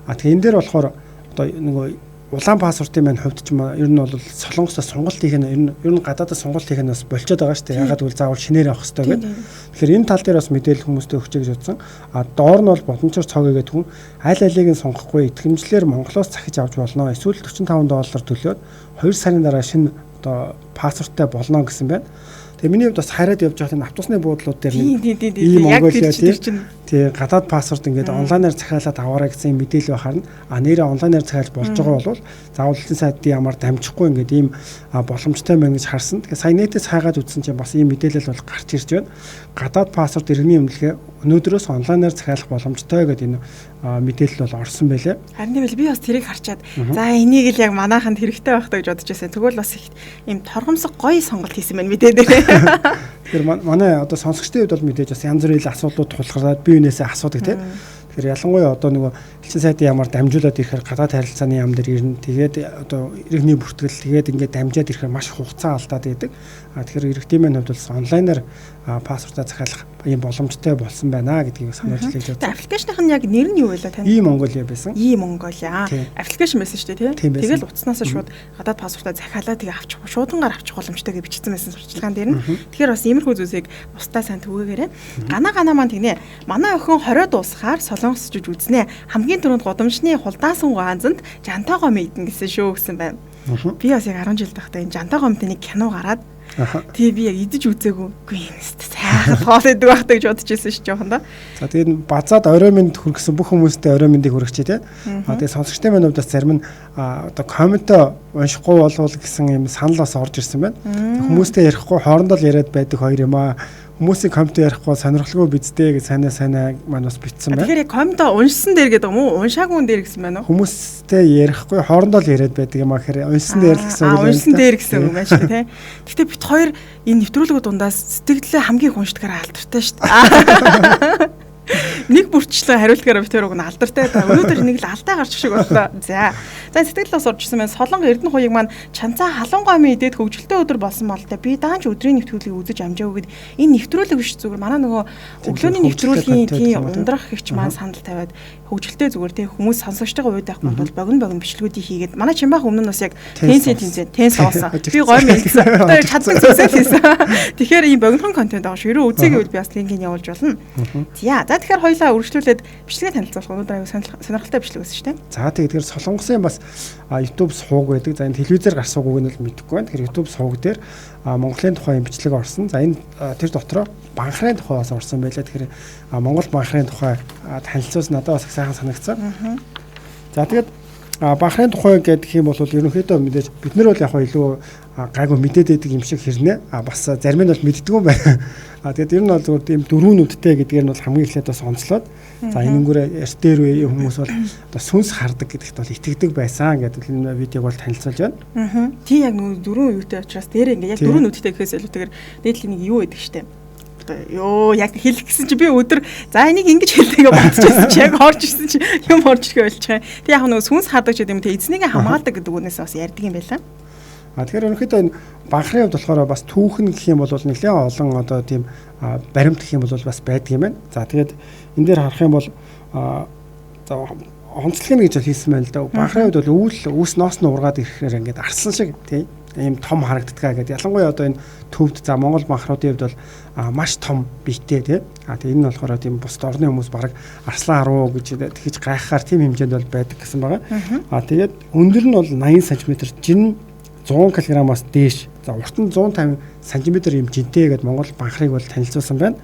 А тэгээ энэ дээр болохоор одоо нөгөө улаан паспортын маань хувьд ч юм ер нь бол солонгосоос сонголт хийх нь ер нь гадаадаас сонголт хийх нь бас болчиход байгаа шүү дээ. Ягаад гэвэл заавал шинээр авах хэрэгтэй гэдэг. Тэгэхээр энэ тал дээр бас мэдээлэл хүмүүстэй өгчэй гэж бодсон. А доор нь бол боломжоор цог гэдэг хүн аль алийг нь сонгохгүй итгэмжлэр Монголоос захиж авч болно. Эсвэл $45 төлөөд 2 сарын дараа шинэ одоо паспорттай болно гэсэн байна. Тэгээ миний хувьд бас хараад явж байхад энэ автобусны буудлууд дээр нэг ийм Монголиа тий гадаад паспорт ингээд онлайнаар захиалаад аваарай гэсэн мэдээлэл байхаар нь нэрээ онлайнаар захиалж болж байгаа бол заавал элчин сайдын ямар дамжихгүй ингээд ийм боломжтой байна гэж харсан. Тэгээ сая нэтээс хайгаад үзсэн чинь бас ийм мэдээлэл бол гарч ирж байна. Гадаад паспорт иргэний өмнөлгөө өнөөдрөөс онлайнаар захиалах боломжтой гэдэг энэ мэдээлэл бол орсон байлээ. Харин тийм л би бас тэрийг харчаад за энийг л яг манайханд хэрэгтэй байх таа гэж бодож байсан. Тэгвэл бас их ийм торгомсог гоё сонголт хийсэн байна мэдээ дээр. Тэгэхээр манай одоо сонсогчдын хувьд бол мэдээж бас янз бүрийн асуудлууд тулгараад бие биенээсээ асуудаг тийм. Тэгэхээр ялангуяа одоо нөгөө элчин сайдын ямар дамжуулаад ирэхээр гадаад харилцааны яам дээр ирнэ. Тэгээд одоо иргэний бүртгэл тэгээд ингээд дамжаад ирэхээр маш хугацаа алдаад байдаг. Тэгэхээр иргэдийн маань хувьд бол онлайнаар паспортаа захиалах ийм боломжтой болсон байна гэдгийг сануулж хэлж байна. Аппликейшных нь яг нэр нь юу вэ тань? E-Mongolia байсан. E-Mongolia. Аппликейшн байсан шүү дээ, тий? Тэгэл утаснаас шууд гадаад паспортаа захиалаад тэгээ авчих, шуудангаар авчих боломжтой гэж бичсэн байсан сурчлагын дээр нь. Тэгэхээр бас иймэрхүү зүйлсийг бусдаа сайн түгээгээрэй. Гана маань тэгнэ. Манай охин 20 дуусахаар солонгосчж үзнэ. Хамгийн түрүүнд гудамжны хулдаасан гаанзанд жантаа гом идэн гэсэн шүү гэсэн байна. Би бас яг 10 жил байхдаа энэ жантаа гомтой нэг кино гараад тий би яг идэж үзээгүй. Үгүй юм сайхан хоол идэг байх таа гэж бодож ирсэн ш жоохон да. За тэгээд базаад орой минь хүргэсэн бүх хүмүүстээ орой мэндийг хүргэчихье тий. А тэгээд сонсогчдын маань хувьд бас зарим нь одоо комментоо уншихгүй болвол гэсэн юм санал бас орж ирсэн байна. Хүмүүстэй ярихгүй хоорондоо л яриад байдаг хоёр юм аа. Хүмүүсийн коммент ярихгүй сонирхолгүй биздээ гэж сайнаа маань бас бичсэн байна. Тэгэхээр яг комментоо уншсан дээр гэдэг юм уу? Уншаагүй дээр гэсэн байна уу? Хүмүүстэй ярихгүй хоорондоо л яриад байдаг юм аа гэхээр уншсан дээр л гэсэн үг юм. Уншсан дээр гэсэн үг байна шүү дээ, тий. Гэхдээ бит хоёр энэ нэвтрүүлгүүд дундаас сэтгэлдээ хамгийн их уншдгаар алдартай шүү дээ. Нэг бүрчлэн хариултгаараа бит хоёр уг нь алдартай. Өнөөдөр нэг л алдаа гарч шиг боллоо. За. За сэтгэл бас орж ирсэн байна. Солонго Эрдэнэ хуйг маань чанцаа халуун гомын идээд хөгжилтэй өдөр болсон болтой. Би даанч өдрийн нэвтрүүлгийг үзэж амжаагүй гэд энэ нэвтрүүлэг биш зүгээр манай нөгөө өглөөний нэвтрүүлгийн тийм ундрах гихч маань санал тавиад хөгжилтэй зүгээр тийм хүмүүс сонсогчтойгоо уйд байхгүй бол богино бичлэгүүдийг хийгээд манай Чимбах өмнө нь бас яг тенс болсон. Би гомь хэлсэн. Одоо чаддаг зүйлсээ хийсэн. Тэгэхээр ийм богинохон контент байгаа шүү. Ерөө үзээгүй би бас линкийг явуулж болно. За тэгэхээр хоёлаа үргэлжлүүлээд бичлэгээ танилцуулах. Өнөөдөр аюу сонирхолтой бичлэг байсан шүү дээ. За тэгэхээр Солонгосын бас YouTube сувг байдаг. За энэ телевизээр гарсан үгийг нь бол мэдэхгүй байна. Тэгэхээр YouTube сувг дээр Монголын тухай юм бичлэг орсон. За энэ тэр дотроо банхрын тухай бас орсон байлаа. Тэгэхээр Монгол банхрын тухай танилцуулсан надад бас их сайхан санагдсан. За тэгээд банхрын тухай гэдэг юм бол ерөнхийдөө мэдээж бид нар бол яг илүү гайгүй мэдээд байдаг юм шиг хэрнээ. Бас зарим нь бол мэддэггүй юм байна. Тэгээд ер нь бол зүгээр тийм дөрвөн нүдтэй гэдгээр нь бол хамгийн эхлээд бас онцлоод за энэнгүүрээ эрт дээр үеийн хүмүүс бол одоо сүнс хардаг гэдэгт бол итгэдэг байсан гэдэг энэ видеог бол танилцуулж байна. Тийм яг нөгөө дөрвөн үетэй учраас дээр ингээ яг дөрвөн нүдтэй гэхээс илүүтэйгээр дээдлийн нэг юу байдаг штэ. Йоо яг хэлэх гэсэн чи би өдөр за энийг ингэж хэлдэг гэж бодчихсон чи яг орж ирсэн чи юм орж ирэхээ болчих юм. Тэг яг нөгөө сүнс хардаг гэдэг юм те эзнийгээ хамгаалдаг гэдэг үгнээс бас ярьдаг юм байлаа. А тэгэхээр ерөнхийдөө энэ банхрын хувьд болохоор бас түүхэн гэх юм бол нэлээд олон одоо тийм баримт гэх юм бол бас байдаг юм байна. За тэгээд энэ дээр харах юм бол за онцлог нь гэж хэлсэн байна л да. Банхрын хувьд бол өвөл үүс ноос нь ургаад ирэхээр ингээд арслан шиг тийм ийм том харагддаг гэдэг. Ялангуяа одоо энэ төвд за Монгол банхруудын хувьд бол маш том биетэй тийм. А тэгээ энэ нь болохоор тийм бусд орны хүмүүс бараг арслан аруу гэж тэгж гайхахаар тийм хэмжээнд бол байдаг гэсэн байгаа. А тэгээд өндөр нь бол 80 см, жин 100 кг-аас дээш. За урт нь 150 см юм жинтэй гэдээ Монгол банхрыг бол танилцуулсан байна.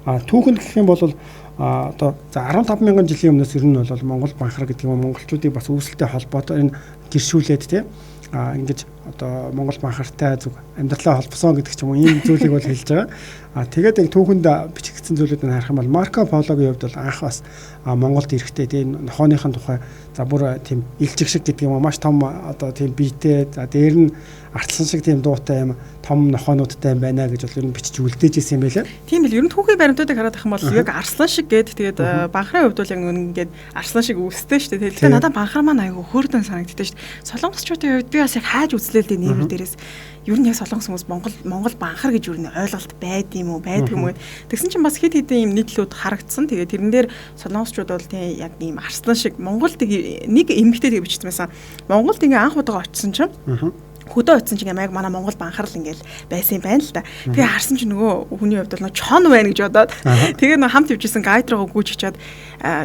А түүхэнд гэх юм бол одоо за 15 мянган жилийн өмнөөс ер нь бол Монгол банхар гэдэг юм монголчуудыг бас үүсэлтэй холбоотой энэ гэршүүлээд тийм ингэж одоо Монгол банхартай зүг амьдралаа холбосон гэдэг ч юм уу ийм зүйлийг бол хэлж байгаа. А тэгээд яг түүхэнд бичигдсэн зүйлүүдийг харах юм бол Марко Пологийн хувьд бол анх бас Монголд ирэхдээ тийм нохооныхын тухай за бүр тийм илжиг шиг гэдэг юм уу маш том одоо тийм биетэй за дээр нь артлан шиг тийм дуутай юм том нохоонуудтай юм байна гэж бол ер нь бичиж үлдээж исэн юм байлээ. Тийм бил ер нь түүхийн баримтуудыг хараад байх юм бол яг арслан шиг гээд тэгээд банхрын хувьд бол яг ингээд арслан шиг үүстэй шүү дээ. Тэгэхээр надад банхар маань айгүй хөөрдөн санагддаг шүү дээ. Солонгосчуудын хувьд би бас яг хайж үзлээ л дээ нэмэр дээрээс ер нь яг солонгос хүмүүс Монгол банхар гэж ер нь ойлголт байд юм уу байдаг юм уу. Тэгсэн чинь бас хэд хэдэн юм нийтлүүд харагдсан. Тэгээд тэрэн дээр солонгосчууд бол тийм яг ийм арслан шиг Монголд нэг эмэгтэй тэг бичсэн байсан. Монголд ингээ анх удаага очисон чинь хөдөө очисон чинь яг манай Монгол банхар л ингээл байсан юм байна л да. Тэгээ харсан чинь нөгөө хүний хувьд бол чон байна гэж бодоод тэгээ нөгөө хамт явжсэн гайд руугаа гүйж очиад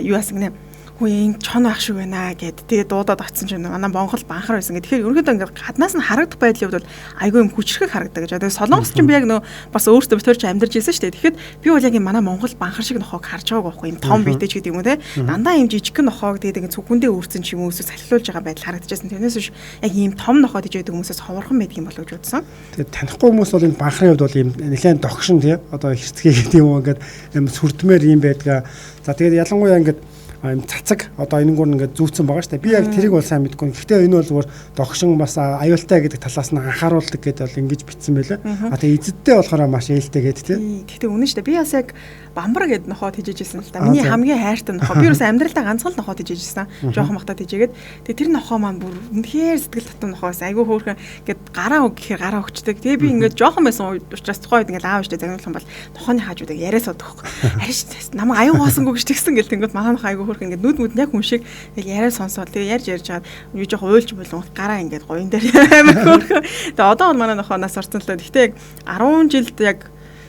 юу яасан гинэ хүү энэ чон байх шиг байна гэд. Тэгээ дуудаад очисон чинь манай Монгол банхар байсан гэх. Тэгэхээр ерөнхийдөө ингээд гаднаас нь харагдах байдлын хувьд бол айгүй юм хүчрхэг харагдаг гэж. Тэгээ солонгос чинь би яг нөө бас өөртөө битэрч амьдарч ирсэн шүү дээ. Тэгэхэд би бол яг юм манай Монгол банхар шиг нохоог харж байгааг байхгүй юм том биетэй ч гэдэг юм уу те. Дандаа юм жижигхэн нохоог тэгээд ингээд цүнхэндээ өөрцөн ч юм уу эсвэл салхилуулж байгаа байдал харагдчихсан. Тэрнээс биш яг ийм том нохоо гэж байдаг хүмүүсээс ховорхон байдаг юм болов гэж бодсон. Тэгээд танихгүй хүмүүс бол энэ банхрын хувьд бол ийм нэлээд догшин те. Одоо хэрцгий гэдэг юм уу ингээд юм сүрдмээр юм байдгаа. За тэгээд ялангуяа ингээд юм цацаг одоо энэнгүүр ингээд зүүцэн байгаа шүү дээ. Би яг тэрийг бол сайн мэдгүй. Гэхдээ энэ бол зүгээр догшин бас аюултай гэдэг талаас нь анхааруулдаг гэдээ бол ингэж бичсэн байлаа. А тэгээ эзэдтэй болохоор маш ээлтэй гэдэг тийм. Гэхдээ үнэн шүү дээ. Би бас яг бамбар гэд нохоо тэжээжсэн л да. Миний хамгийн хайртай нохоо. Би юусэн амьдралдаа ганцхан л нохоо тэжээжсэн. Жохон бахта тэжээгээд. Тэгээ тэр нохоо маань бүр үнэхээр сэтгэл татан нохоо байсан. Айгүй хөөрхөн гэд гараа өг гэхээр гараа өгчдөг. Тэгээ би ингээд жохон байсан учраас тухайн үед ингээд аав ээжтэй загнуулах юм бол нохооны хажуудыг яриа суудаг хөөх. Ариш намайг аюу гоосонгүй гэж тэгсэн гэл тэнгүүд манай нохоо айгүй хөөрхөн ингээд нүд мүд яг хүн шиг тэгэл яриа сонсоод тэгээ ярьж ярьж хагаад юу жоох уйлж болон гараа ингээд гоён дээр амар хөөрхөн. Тэгээ одоо бол манай нохоо нас орсон л да. Гэхдээ яг 10 жилд яг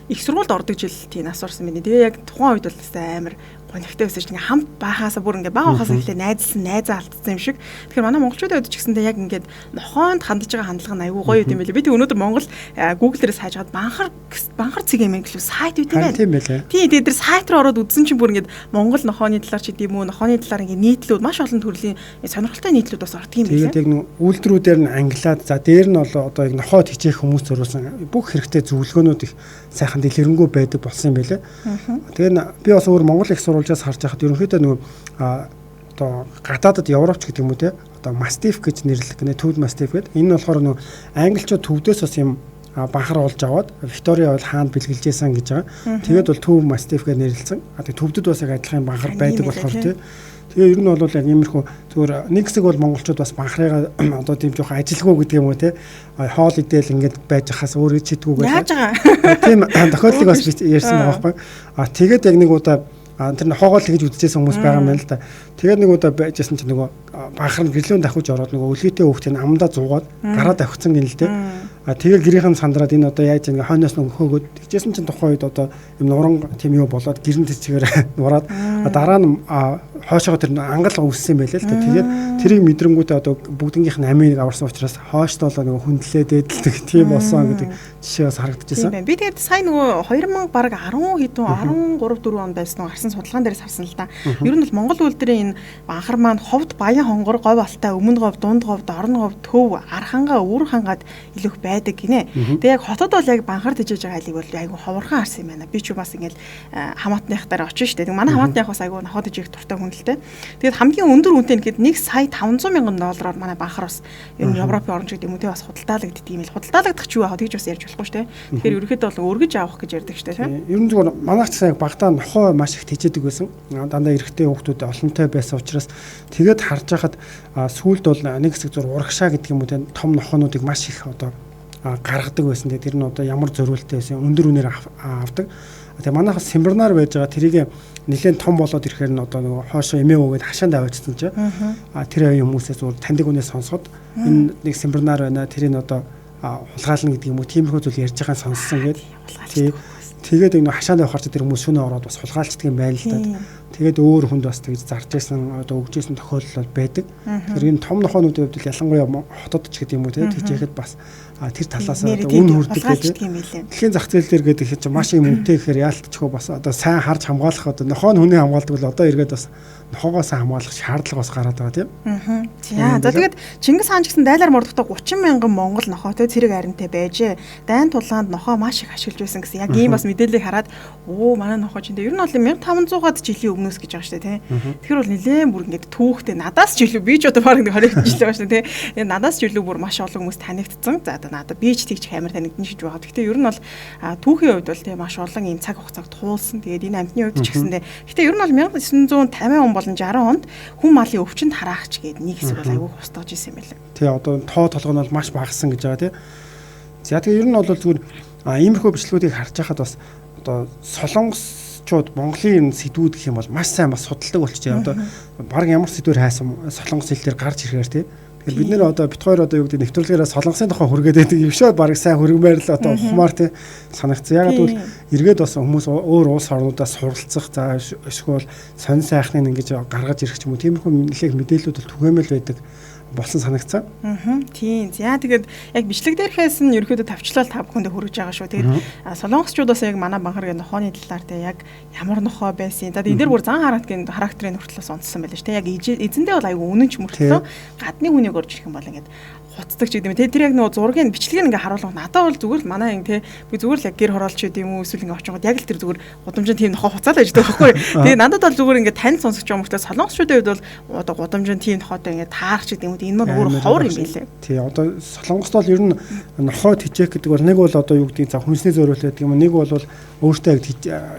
их сургуульд ордог жил тийм нас орсон байна. Тэгээ яг тухайн үед бол амар гонигтай байсан чинь ингээ хамт байхаасаа бүр ингээ бага байхаасаа эхлээ найзлсан, найзаа алдсан юм шиг. Тэгэхээр манай монголчуудын хувьд ч гэсэндээ яг ингээд нохоонд хандж байгаа хандлага нь айгүй гоё юм билээ. Би тэг өнөөдөр Монгол Google дээрээс хайж хаад банхар цэг юм гэлүү сайт үүд юм байна. Тийм байлээ. Тийм тэгээ тэр сайт руу ороод үзсэн чинь бүр ингээд Монгол нохооны талаар ч гэдэм үү, нохооны талаар ингээ нийтлүүд маш олон төрлийн сонирхолтой нийтлүүд бас ордог юм билээ. Тэгээд яг нөө үйлдвэрүүдээр нь ангилаад за дээр нь бол одоо яг нохоо хичээх хүмүүс зориулсан бүх хэрэгтэй зөвлөгөөнүүд их сайхан дэлгэрэнгүй байдаг болсон юм билээ. Тэгээ би бас өөр Монгол их сурвалжаас харж байхад ерөнхийдөө нөгөө одоо гадаадад Европч гэдэг юм уу те одоо мастиф гэж нэрлэдэг нэ төвд мастиф гэдэг. Энэ нь болохоор нөгөө англичууд төвдөөс бас юм банхар олж аваад Виктория бол хаанд бэлгэлжсэн гэж байгаа. Тэгээд бол төв мастиф гэж нэрлэлсэн. А тэгээ төвдөд бас яг адилхан банхар байдаг болохоор те. Тэгээ ер нь бол яг иймэрхүү зүгээр нэг хэсэг бол монголчууд бас банхрыгаа одоо тийм жоох ажилгүй гэдэг юм уу те хоол идэл ингээд байж хахаас өөр чидгүү гэж. Яаж байгаа. Тийм тохиолдлыг бас ярьсан байгаа байхгүй. А тэгээд яг нэг удаа тэр нохоогоо л тэгж үзчихсэн хүмүүс байгаа юм байна л да. Тэгээд нэг удаа байжсэн чинь нөгөө банхар нь гэрлүүн давхиж ороод нөгөө өлгийтэй хүүхдийн амдаа зуугаад гараа давхицсан гин л дээ. А тэгээ гэрийнхэн сандраад энэ одоо яаж ингэ хойноос нь хөөгөөд тэгжсэн чинь тухайн үед одоо юм нуран тийм юу болоод гэрэн тэцгээр нураад дараа нь хойшоогоо тэр ангал үүссэн юм байлээ л дээ. Тэгээд тэрийг мэдрэнгүүтээ одоо бүгднгийнх нь амийг аварсан учраас хойштоолоо нөгөө хүндлээ дээдэлдэг тийм болсон гэдэг жишээ бас харагдчихсан. Тийм байна. Би тэгээд сая нөгөө 2000 бараг 10 хэдэн 13 4 онд байсан уу гарсан судалгаан дээрээс харсан л да. Ер нь бол Монгол үйлдвэрийн энэ банхар маань ховд Баян хонгор, говь алтай, өмнө говь, дунд говь, дорн говь, төв, архангаа, өвөр хангаад илүү их байдаг гинэ. Тэгээ яг хотод бол яг банхар тэжээж байгаа айлыг бол айгүй ховорхон харсан юм байна. Би ч бас ингээл хамаатных дээр очиж штэ. Тэг манай хамаатных бас айгүй нохоо тэжээх дуртай хүн л та. үүдэлтэй. Тэгээд хамгийн өндөр үнэтэй нь гэхэд 1 сая 500 мянган доллараар манай банхар бас ер нь Европын орн ч гэдэг юм уу те бас худалдаалагддаг юм л. Худалдаалагдах ч юу яах тэгж бас ярьж болохгүй шүү те. Тэгэхээр ерөнхийдөө бол өргөж авах гэж ярьдаг шүү те. Ер нь зүгээр манайх ч яг багтаа нохой маш их тэжээдэг байсан. Дандаа эрэгтэй хүүхдүүд олонтой байсан учраас тэгээд харж байхад сүүлд бол нэг хэсэг зур урагшаа гэдэг юм уу те том нохоонуудыг маш их одоо гаргадаг байсан. Тэгээд тэр нь одоо ямар зориулттай байсан өндөр үнээр авдаг. Тэгээ манайх сэмбернар байж байгаа тэрийг нэлээд том болоод ирэхээр нь одоо нөгөө хоошоо эмээ өгөөд хашаанд аваачсан чинь тэр авийн хүмүүсээс зүгээр таньдаг хүнээс сонсоход энэ нэг сэмбернар байна тэрийг одоо хулгайлна гэдэг юм уу тиймэрхүү зүйл ярьж байгааг сонссон гээд тэгээд энэ хашаанд явахаар чи тэр хүмүүс шөнө ороод бас хулгайлцдаг юм байна л да. Тэгээд өөр хүнд бас тэгж зарж исэн одоо өгж исэн тохиолдол бол байдаг. Тэгэхээр энэ том нохоонуудын хувьд ялангуяа хотод ч гэдэг юм уу те тэгж яхад бас тэр талаас одоо үн хүрдэг гэдэг. Дэлхийн зах зээл дээр гэдэг чинь маш юм үнэтэй гэхээр яалтчгүй бас одоо сайн харж хамгаалах одоо нохоо нь хүний хамгаалдаг бол одоо эргээд бас нохоогоо сайн хамгаалах шаардлага бас гараад байгаа тийм. За тэгээд Чингис хаан ч гэсэн дайлаар мордохдоо 30 мянган монгол нохоотой цэрэг аримтай байжээ. Дайн тулаанд нохоо маш их ашиглаж байсан гэсэн. Яг ийм бас мэдээллийг хараад оо манай нохоо чинь ер нь бол 1500-аад жилийн өмнөөс гэж байгаа шүү дээ тийм. Тэгэхээр бол нэлээд бүр ингээд түүхтэй надаас ч илүү би ч одоо баг 20 жил байгаа шүү дээ тийм. Надаас ч илүү бүр маш олон хүмүүс танигдсан. За одоо надад би ч тэгч амар танигдана гэж байгаа. Гэхдээ ер нь бол түүхийн хувьд бол тийм маш олон ийм цаг хугацааг туулсан. Тэгээд энэ амьтны хувьд ч гэсэндээ. Гэхдээ ер нь бол 1950 он болон 60 онд хүн малын өвчнөд хараагч гээд нэг хэсэг бол айгүй хустгаж исэн юм байлаа. Тий одоо тоо толгой нь бол маш багассан гэж байгаа тий. За тэгээ ер нь бол зүгээр иймэрхүү бичлэгүүдийг харж байхад бас одоо солонгосчууд Монголын сэдвүүд гэх юм бол маш сайн бас судалдаг болчихжээ. Одоо баг ямар сэдвээр хайсан солонгос хэл дээр гарч ирэхээр тий. Тэгэхээр бид нэр одоо бит хоёр одоо юу гэдэг нэвтрүүлгээрээ солонгосын тухай хүргээд байдаг юм шиг баг сайн хөргмээр л одоо ухмаар тий санагцсан. Яг гэвэл эргээд бас хүмүүс өөр улс орнуудаас суралцах за эсвэл сонь сайхныг ингэж гаргаж ирэх ч юм уу тиймэрхүү нэлээх мэдээллүүд бол түгээмэл байдаг болсон санагцсан. Тийм. За тэгээд яг бичлэг дээрхээс нь ерөөхдөө тавчлал та бүхэндээ хүргэж байгаа шүү. Тэгээд солонгосчуудаас яг манай банхаргийн нохооны талаар те яг ямар нохоо байсан. За энэ дээр бүр зан характерын хүртэл онцсон байлаа шүү. Те яг эзэндээ бол айгүй үнэн ч мөртлөө гадны хүнийг орж ирэх юм бол ингээд хуцдаг ч гэдэг юм. Тэ тэр яг нөгөө зургийг бичлэгийг ингээ харуулах надад бол зүгээр л манай ингэ те би зүгээр л яг гэр хороолч гэдэг юм уу эсвэл ингээ очингод яг л тэр зүгээр гудамжин тийм нохоо хуцаал байж байгаа байхгүй. Тэгээ надад бол зүгээр ингээ тань сонсогч юм мөртлөө солонгосчуудын хувьд бол одоо гудамжин тийм нохоотой ингээ таарч гэдэг юм уу энэ маань өөр ховор юм билээ. Тий одоо солонгост бол ер нь нохоо тижээх гэдэг бол нэг бол одоо юу гэдгийг за хүнсний зөөрөл гэдэг юм нэг бол өөртөө яг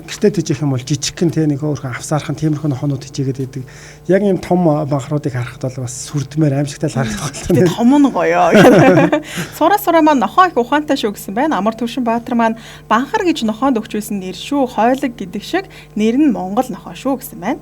гэртээ тижээх юм бол жижигхэн те нэг өөрхөн авсаархан тиймэрхүү нохоонууд тижээгээд байдаг. Яг ийм том банхруудыг харахад бол бас сүрдмээр аимшигтай л харагдах байна. Том нь гоё. Сураа сураа маань нохоо их ухаантай шүү гэсэн байна. Амар Төвшин Баатар маань банхар гэж нохоонд өгч байсан нэр шүү. Хойлог гэдэг шиг нэр нь Монгол нохоо шүү гэсэн байна.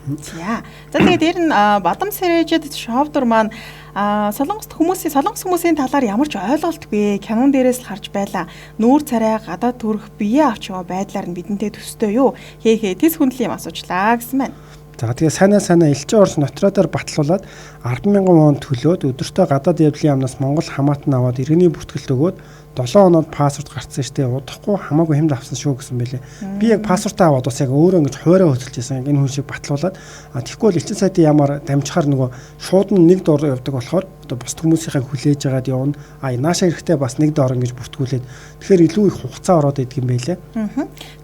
За. За тэгээд дээр нь Бадам Сэрэжэд шовдор маань Солонгост хүмүүсийн солонгос хүмүүсийн талаар ямар ч ойлголтгүй кинон дээрээс л харж байлаа. Нүүр царай гадаад төрөх бие авч яваа байдлаар нь бидэнтэй төстэй юу? Хээ хээ тэс хүндлийн юм асуучлаа гэсэн байна. За тэгээ сайнаа сайнаа элчин орс нотрадаар батлуулаад 10,000 вон төлөөд өдөртөө гадаад явдлын яамнаас Монгол хамаатан аваад иргэний бүртгэлт өгөөд 7 хоноод паспорт гарцсан штэ удахгүй хамаагүй хэмд авсан шүү гэсэн байлээ. Би яг паспортаа аваад бас яг өөрөө ингэж хуваараа хөтөлж байсан. Яг энэ хүн шиг батлуулаад тэгэхгүй бол элчин сайдын яамаар дамжихаар нөгөө шууд нь нэг дор явдаг болохоор одоо бус хүмүүсийнхээ хүлээж агаад явна. А нааша эрэхтэй бас нэг дор ингэж бүртгүүлээд тэгэхээр илүү их хугацаа ороод идэг юм байлээ.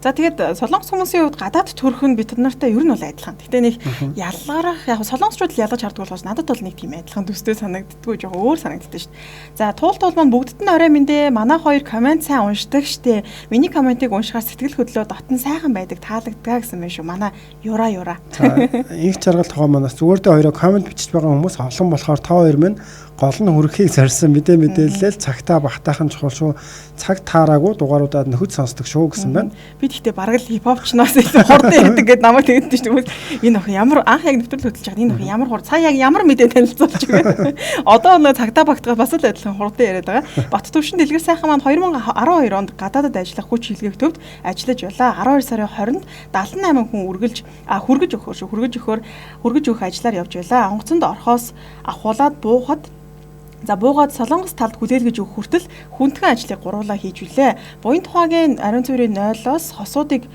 За тэгээд солонгос хүмүүсийн хувьд гадаад төрөх нь бид нартай ер нь бол адилхан. Гэтэ нэг ялгарах яг солонгосчууд л ялгаж харддаг болохоос надад бол нэг тийм адилхан төстэй санагддаггүй жоохон өөр санагддаг шүү дээ. За туул туул маань бүгдд нь орой мэндэ манай хоёр коммент сайн уншдаг штэ. Миний комментиг уншихаар сэтгэл хөдлөө дотн сайхан байдаг таалагдгаа гэсэн байх шүү. Манай юра юра. За инх жаргал тухай манаас зүгээр дээ хоёроо коммент бичиж байгаа хүмүүс олон болохоор та хоёр минь гол нь хүрэхийг зорьсон мэдээ мэдээлэл цагтаа багтаахан чухал шүү. Цаг таараагүй дугааруудаа нөхөд сонсдог шүү гэсэн байна. Би тэгтээ бараг л хипхопчноос илүү хурдан ярьдаг гэд намайг тэгдэж шүү дээ. Энэ охин ямар анх яг нэвтрэл хөтлөж байгаа энэ охин ямар хурд сая яг ямар мэдээ танилцуулж байгаа. Одоо нэг цагтаа багтгаа бас л адилхан хурдан яриад байгаа. Бат Төвшин Дэлгэр сайхан маань 2012 онд гадаадад ажиллах хүч хилгээх төвд ажиллаж байлаа. 12 сарын 20-нд 78 хүн үргэлж хөргөж өгөхөр шүү. Хөргөж өгөх ажиллаар явж байлаа. Онгоцонд орхоос авахуулаад буухад За буугаад Солонгос талд хүлээлгэж өгөх хүртэл хүндхэн ажлыг гуруулаа хийж үлээ. Буян тухайгийн ариун цэврийн 0-оос хосуудыг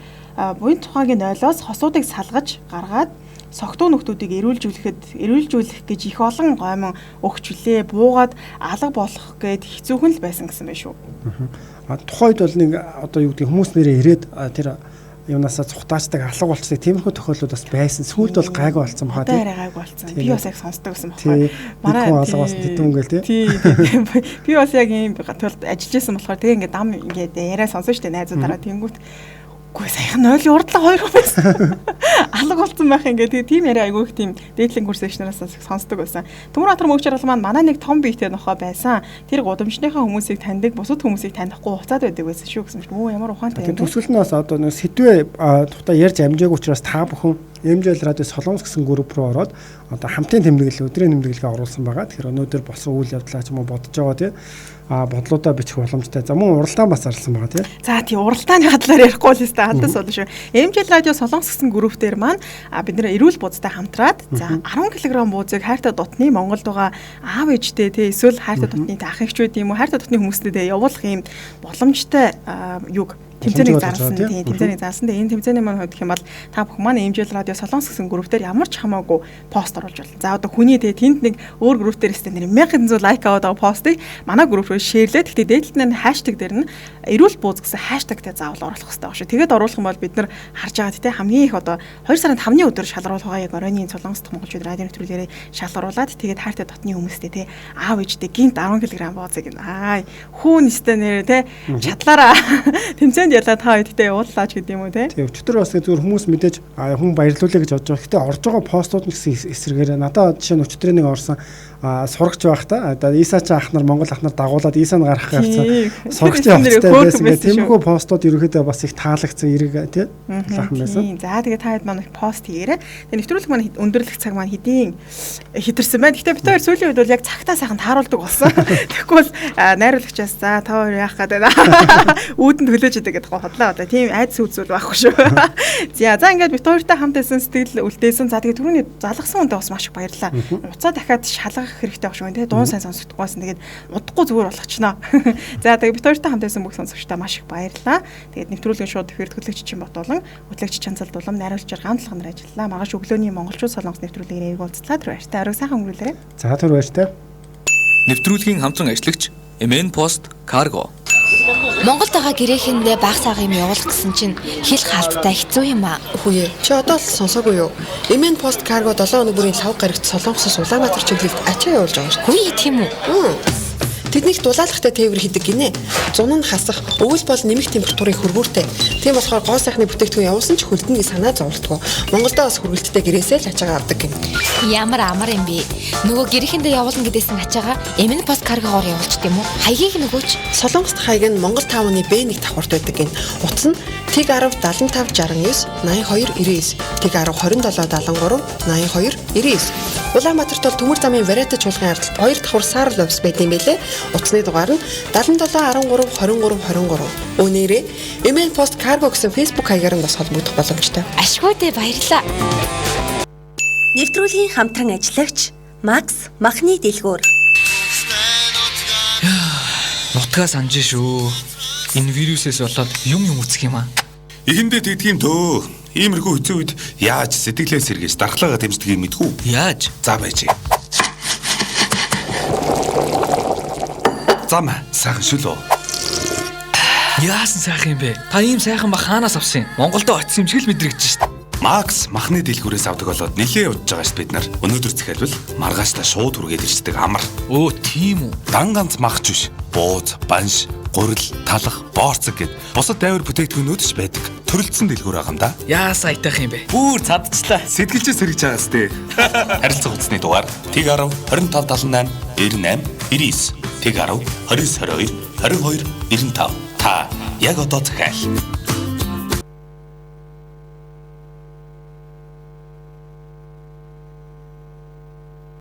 буян тухайгийн 0-оос хосуудыг салгаж гаргаад согтуу нөхдүүдийг эрүүлжүүлэх гэж их олон гоймон өгч үлээ. Буугаад алга болох гээд хэцүүхэн л байсан гэсэн байх шүү. Тухайд бол нэг одоо юу гэдэг хүмүүс нэрээ ирээд тэр юунасаа цухтаачдаг, алга болчдаг тиймэрхүү тохиолдлууд бас байсан. Сүүлд бол гайгүй болсон баха тий. Одоо арай гайгүй болсон. Би бас яг сонсдог гэсэн бохоо. Манай алга болсон тэдэн ингээл тий. Би бас яг ийм тулд ажиллаж исэн болохоор тэгээ ингээд дам ингээд яриа сонсон шүү дээ найзуудаараа тэнгүүт Үгүй саяхан 0 урдлага 2 байсан. Алга болсон байх ингээд тэгээ тийм яриа айгүй их тийм дээдлийн курсэгчнараас сонсдог байсан. Төмөр Баатар мөнгө жаргал маань манай нэг том биетэй нохоо байсан. Тэр гудамжныхаа хүмүүсийг таньдаг, бусад хүмүүсийг танихгүй хуцаад байдаг байсан шүү гэсэн чинь өө ямар ухаантай юм. Төгсгөл нь бас одоо нэг сэдвээ тухтай ярьж амжаагүй учраас та бүхэн MJL радио Солонгос гэсэн групп руу ороод одоо хамтын тэмдэглэл, өдрийн тэмдэглэлгээ оруулсан байгаа. Тэгэхээр өнөөдөр болсон үйл явдлаа ч юм уу бодож байгаа тий бодлуудаа бичих боломжтой. За мөн уралдаан бас зарласан байгаа тий. За тий уралдааны талаар ярихгүй л өстэй алдас болно шүү. MJL радио Солонгос гэсэн групп дээр маань бид нэр эрүүл бууцтай хамтраад за 10 кг буузыг хайртай дотны Монголд байгаа аав ээжтэй тий эсвэл хайртай дотны ах эгчүүд юм уу хайртай дотны хүмүүстэй тий явуулах юм боломжтой юг тэмцээнийг зарласан тий тэмцээнийг зарласан. Тэгээ энэ тэмцээний маань хувьд гэх юм бол та бүхэн маань MJL радио Солонгос гэсэн групп дээр ямар ч хамаагүй пост оруулж болно. За одоо хүний тий тэнд нэг өөр групп дээр өстэй нэр 1100 лайк аваад байгаа постыг манай групп руу шеэрлээ. Гэхдээ дээдлэлт нь хаштаг дээр нь эрүүл бууз гэсэн хаштагтай заавал оруулах хэрэгтэй байгаа шүү. Тэгээд оруулах юм бол бид нар харж байгаа тий хамгийн их одоо 2 сарын 5-ны өдөр шалгаруулах байгаа яг оройн Солонгос дахь монголчууд радио нэвтрүүлгээрээ шалгаруулад тэгээд хайртай дотны хүмүүстэй тий аав ээжтэй гинт 10 кг буузыг аа хүүн өстэй нэр тий чадлаараа тэмцээнд ялаа та хоёртой явууллаач гэдэг юм уу тий. Тийм өчтөр бас зүгээр хүмүүс мэдээж хүн баярлуулъя гэж бодож байгаа. Гэтэ орж байгаа постууд нь гэсэн эсрэгээр надад жишээ нь өчтөрийн нэг орсон сурагч байх та. Одоо Исач ах нар Монгол ах нар дагуулад Иса нь гарах гарсан сурагчийн хувцастай байсан гэх тиймэрхүү постууд ерөнхийдөө бас их таалагдсан эрэг тий лахан байсан. За тэгээ та хэд маань их пост хийгээрэй. Тэгээ нэвтрүүлэг маань өндөрлөх цаг маань хэдийн хэтэрсэн байна. Гэтэ бид хоёр сүүлийн үед бол яг цагтаа сайхан тааруулдаг болсон. Тэгэхгүй бол найруулагчаас за та хоёр яах гээд байна. Үүдэн төлөөж идэг гэдэг хотлоо одоо тийм айдас үзүүл байхгүй шүү. За ингээд бид хоёртой хамт байсан сэтгэл үлдээсэн. За тэгээ түрүүний залгасан хүнтэй бас маш их баярлалаа. Уцаа дахиад шалгах хэрэгтэй байх шүү тий. Дуун сайн сонсогдохгүй байсан. Тэгээд удахгүй зүгээр болгочноо. За тэгээ бид хоёртой хамт байсан бүх сонсогчдоо маш их баярлалаа. Тэгээд нэвтрүүлгийн шууд эфир хөтлөгч Чин Бот болон хөтлөгч Чанцал Дулам найруулагчаар ганцлах нар ажиллалаа. Маргааш өглөөний монголчууд солонгос нэвтрүүлгээр эерэг уулзлаа. Тэр баяртай. Орой сайхан өнгөрүүлээрэй. За түр баяртай. Нэвтрүүлгийн хамтран ажиллагч MN Post Cargo. Монголд байгаа гэрээхэндээ баг саг юм явуулах гэсэн чинь хэл хаалттай хэцүү юм аа. Үгүй ээ. Чи одоо л сонсоогүй юу? MN Post Cargo 7 хоног бүрийн лав гарагт Солонгосоос Улаанбаатар чиглэлд ачаа явуулж байгаа шүү. Үгүй тийм үү? Тэднийх дулаалахтай тээвэр хийдэг гинэ. Зун нь хасах, өвөл бол нэмэх температурын хөргүүртэй. Тийм болохоор гоо сайхны бүтээгдэхүүн явуулсан ч хөлдөн гэж санаа зовлтгоо. Монголдо бас хүргэлттэй гэрээсээ л ачаагаа авдаг гин. Ямар амар юм бэ? Нөгөө гэрээхэндээ явуулна гэдээсэн ачаагаа MN Post Cargo-гоор явуулчт юм уу? Хаягийг нөгөөч. Солонгост хаяг нь Монгол таавны B1 давхарт байдаг гин. Утас нь Тэг 10 75 69 82 99 Тэг 10 27 73 82 99. Улаанбаатарт бол төмөр замын Варата чуулган ардд 2 давхар саарл офис байт юм байлээ. Утасны дугаар нь 77 13 23 23. Өнөөрөө MN Post Cargo гэсэн Facebook хаягаар нь бас холбогдох боломжтой. Ашгүй дээ баярлалаа. Нэвтрүүлгийн хамтран ажиллагч Макс махны дэлгүүр. Нутгаа санаж шүү. Энэ вирусээс болоод юм юм үцэх юм аа. Эхэндээ тэгдэг юм дөө. Иймэрхүү хэцүү үед яаж сэтгэлээ сэргээж дархлаагаа дэмждгийг мэдгүй. Яаж? За байж. Зам сайхан шүлөө. Яасан сайхан юм бэ? Та ийм сайхан мах хаанаас авсан юм? Монголдо очсон юм шиг л мэдрэгдэж шít. Макс махны дэлгүүрээс авдаг болоод нилээ удаж байгаа шít бид нар. Өнөөдөр захиалбал маргааштай шууд хүргээд ирчдэг амар. Өө тийм үү? Дан ганц махч биш. Бууз, банш, гурил, талах, боорцог гэд бусад дайвар бүтээгдэхүүнүүд ч байдаг. Төрөлдсөн дэлгүүр байгаа юм да. Яасан аятайх юм бэ? Бүр цадчлаа. Сэтгэлжээ сэргэж байгаас тээ. Харилцан утасны дугаар Тэг 10 25 78 98 99 Тэг 10 29 22 22 95. Та яг одоо захиал.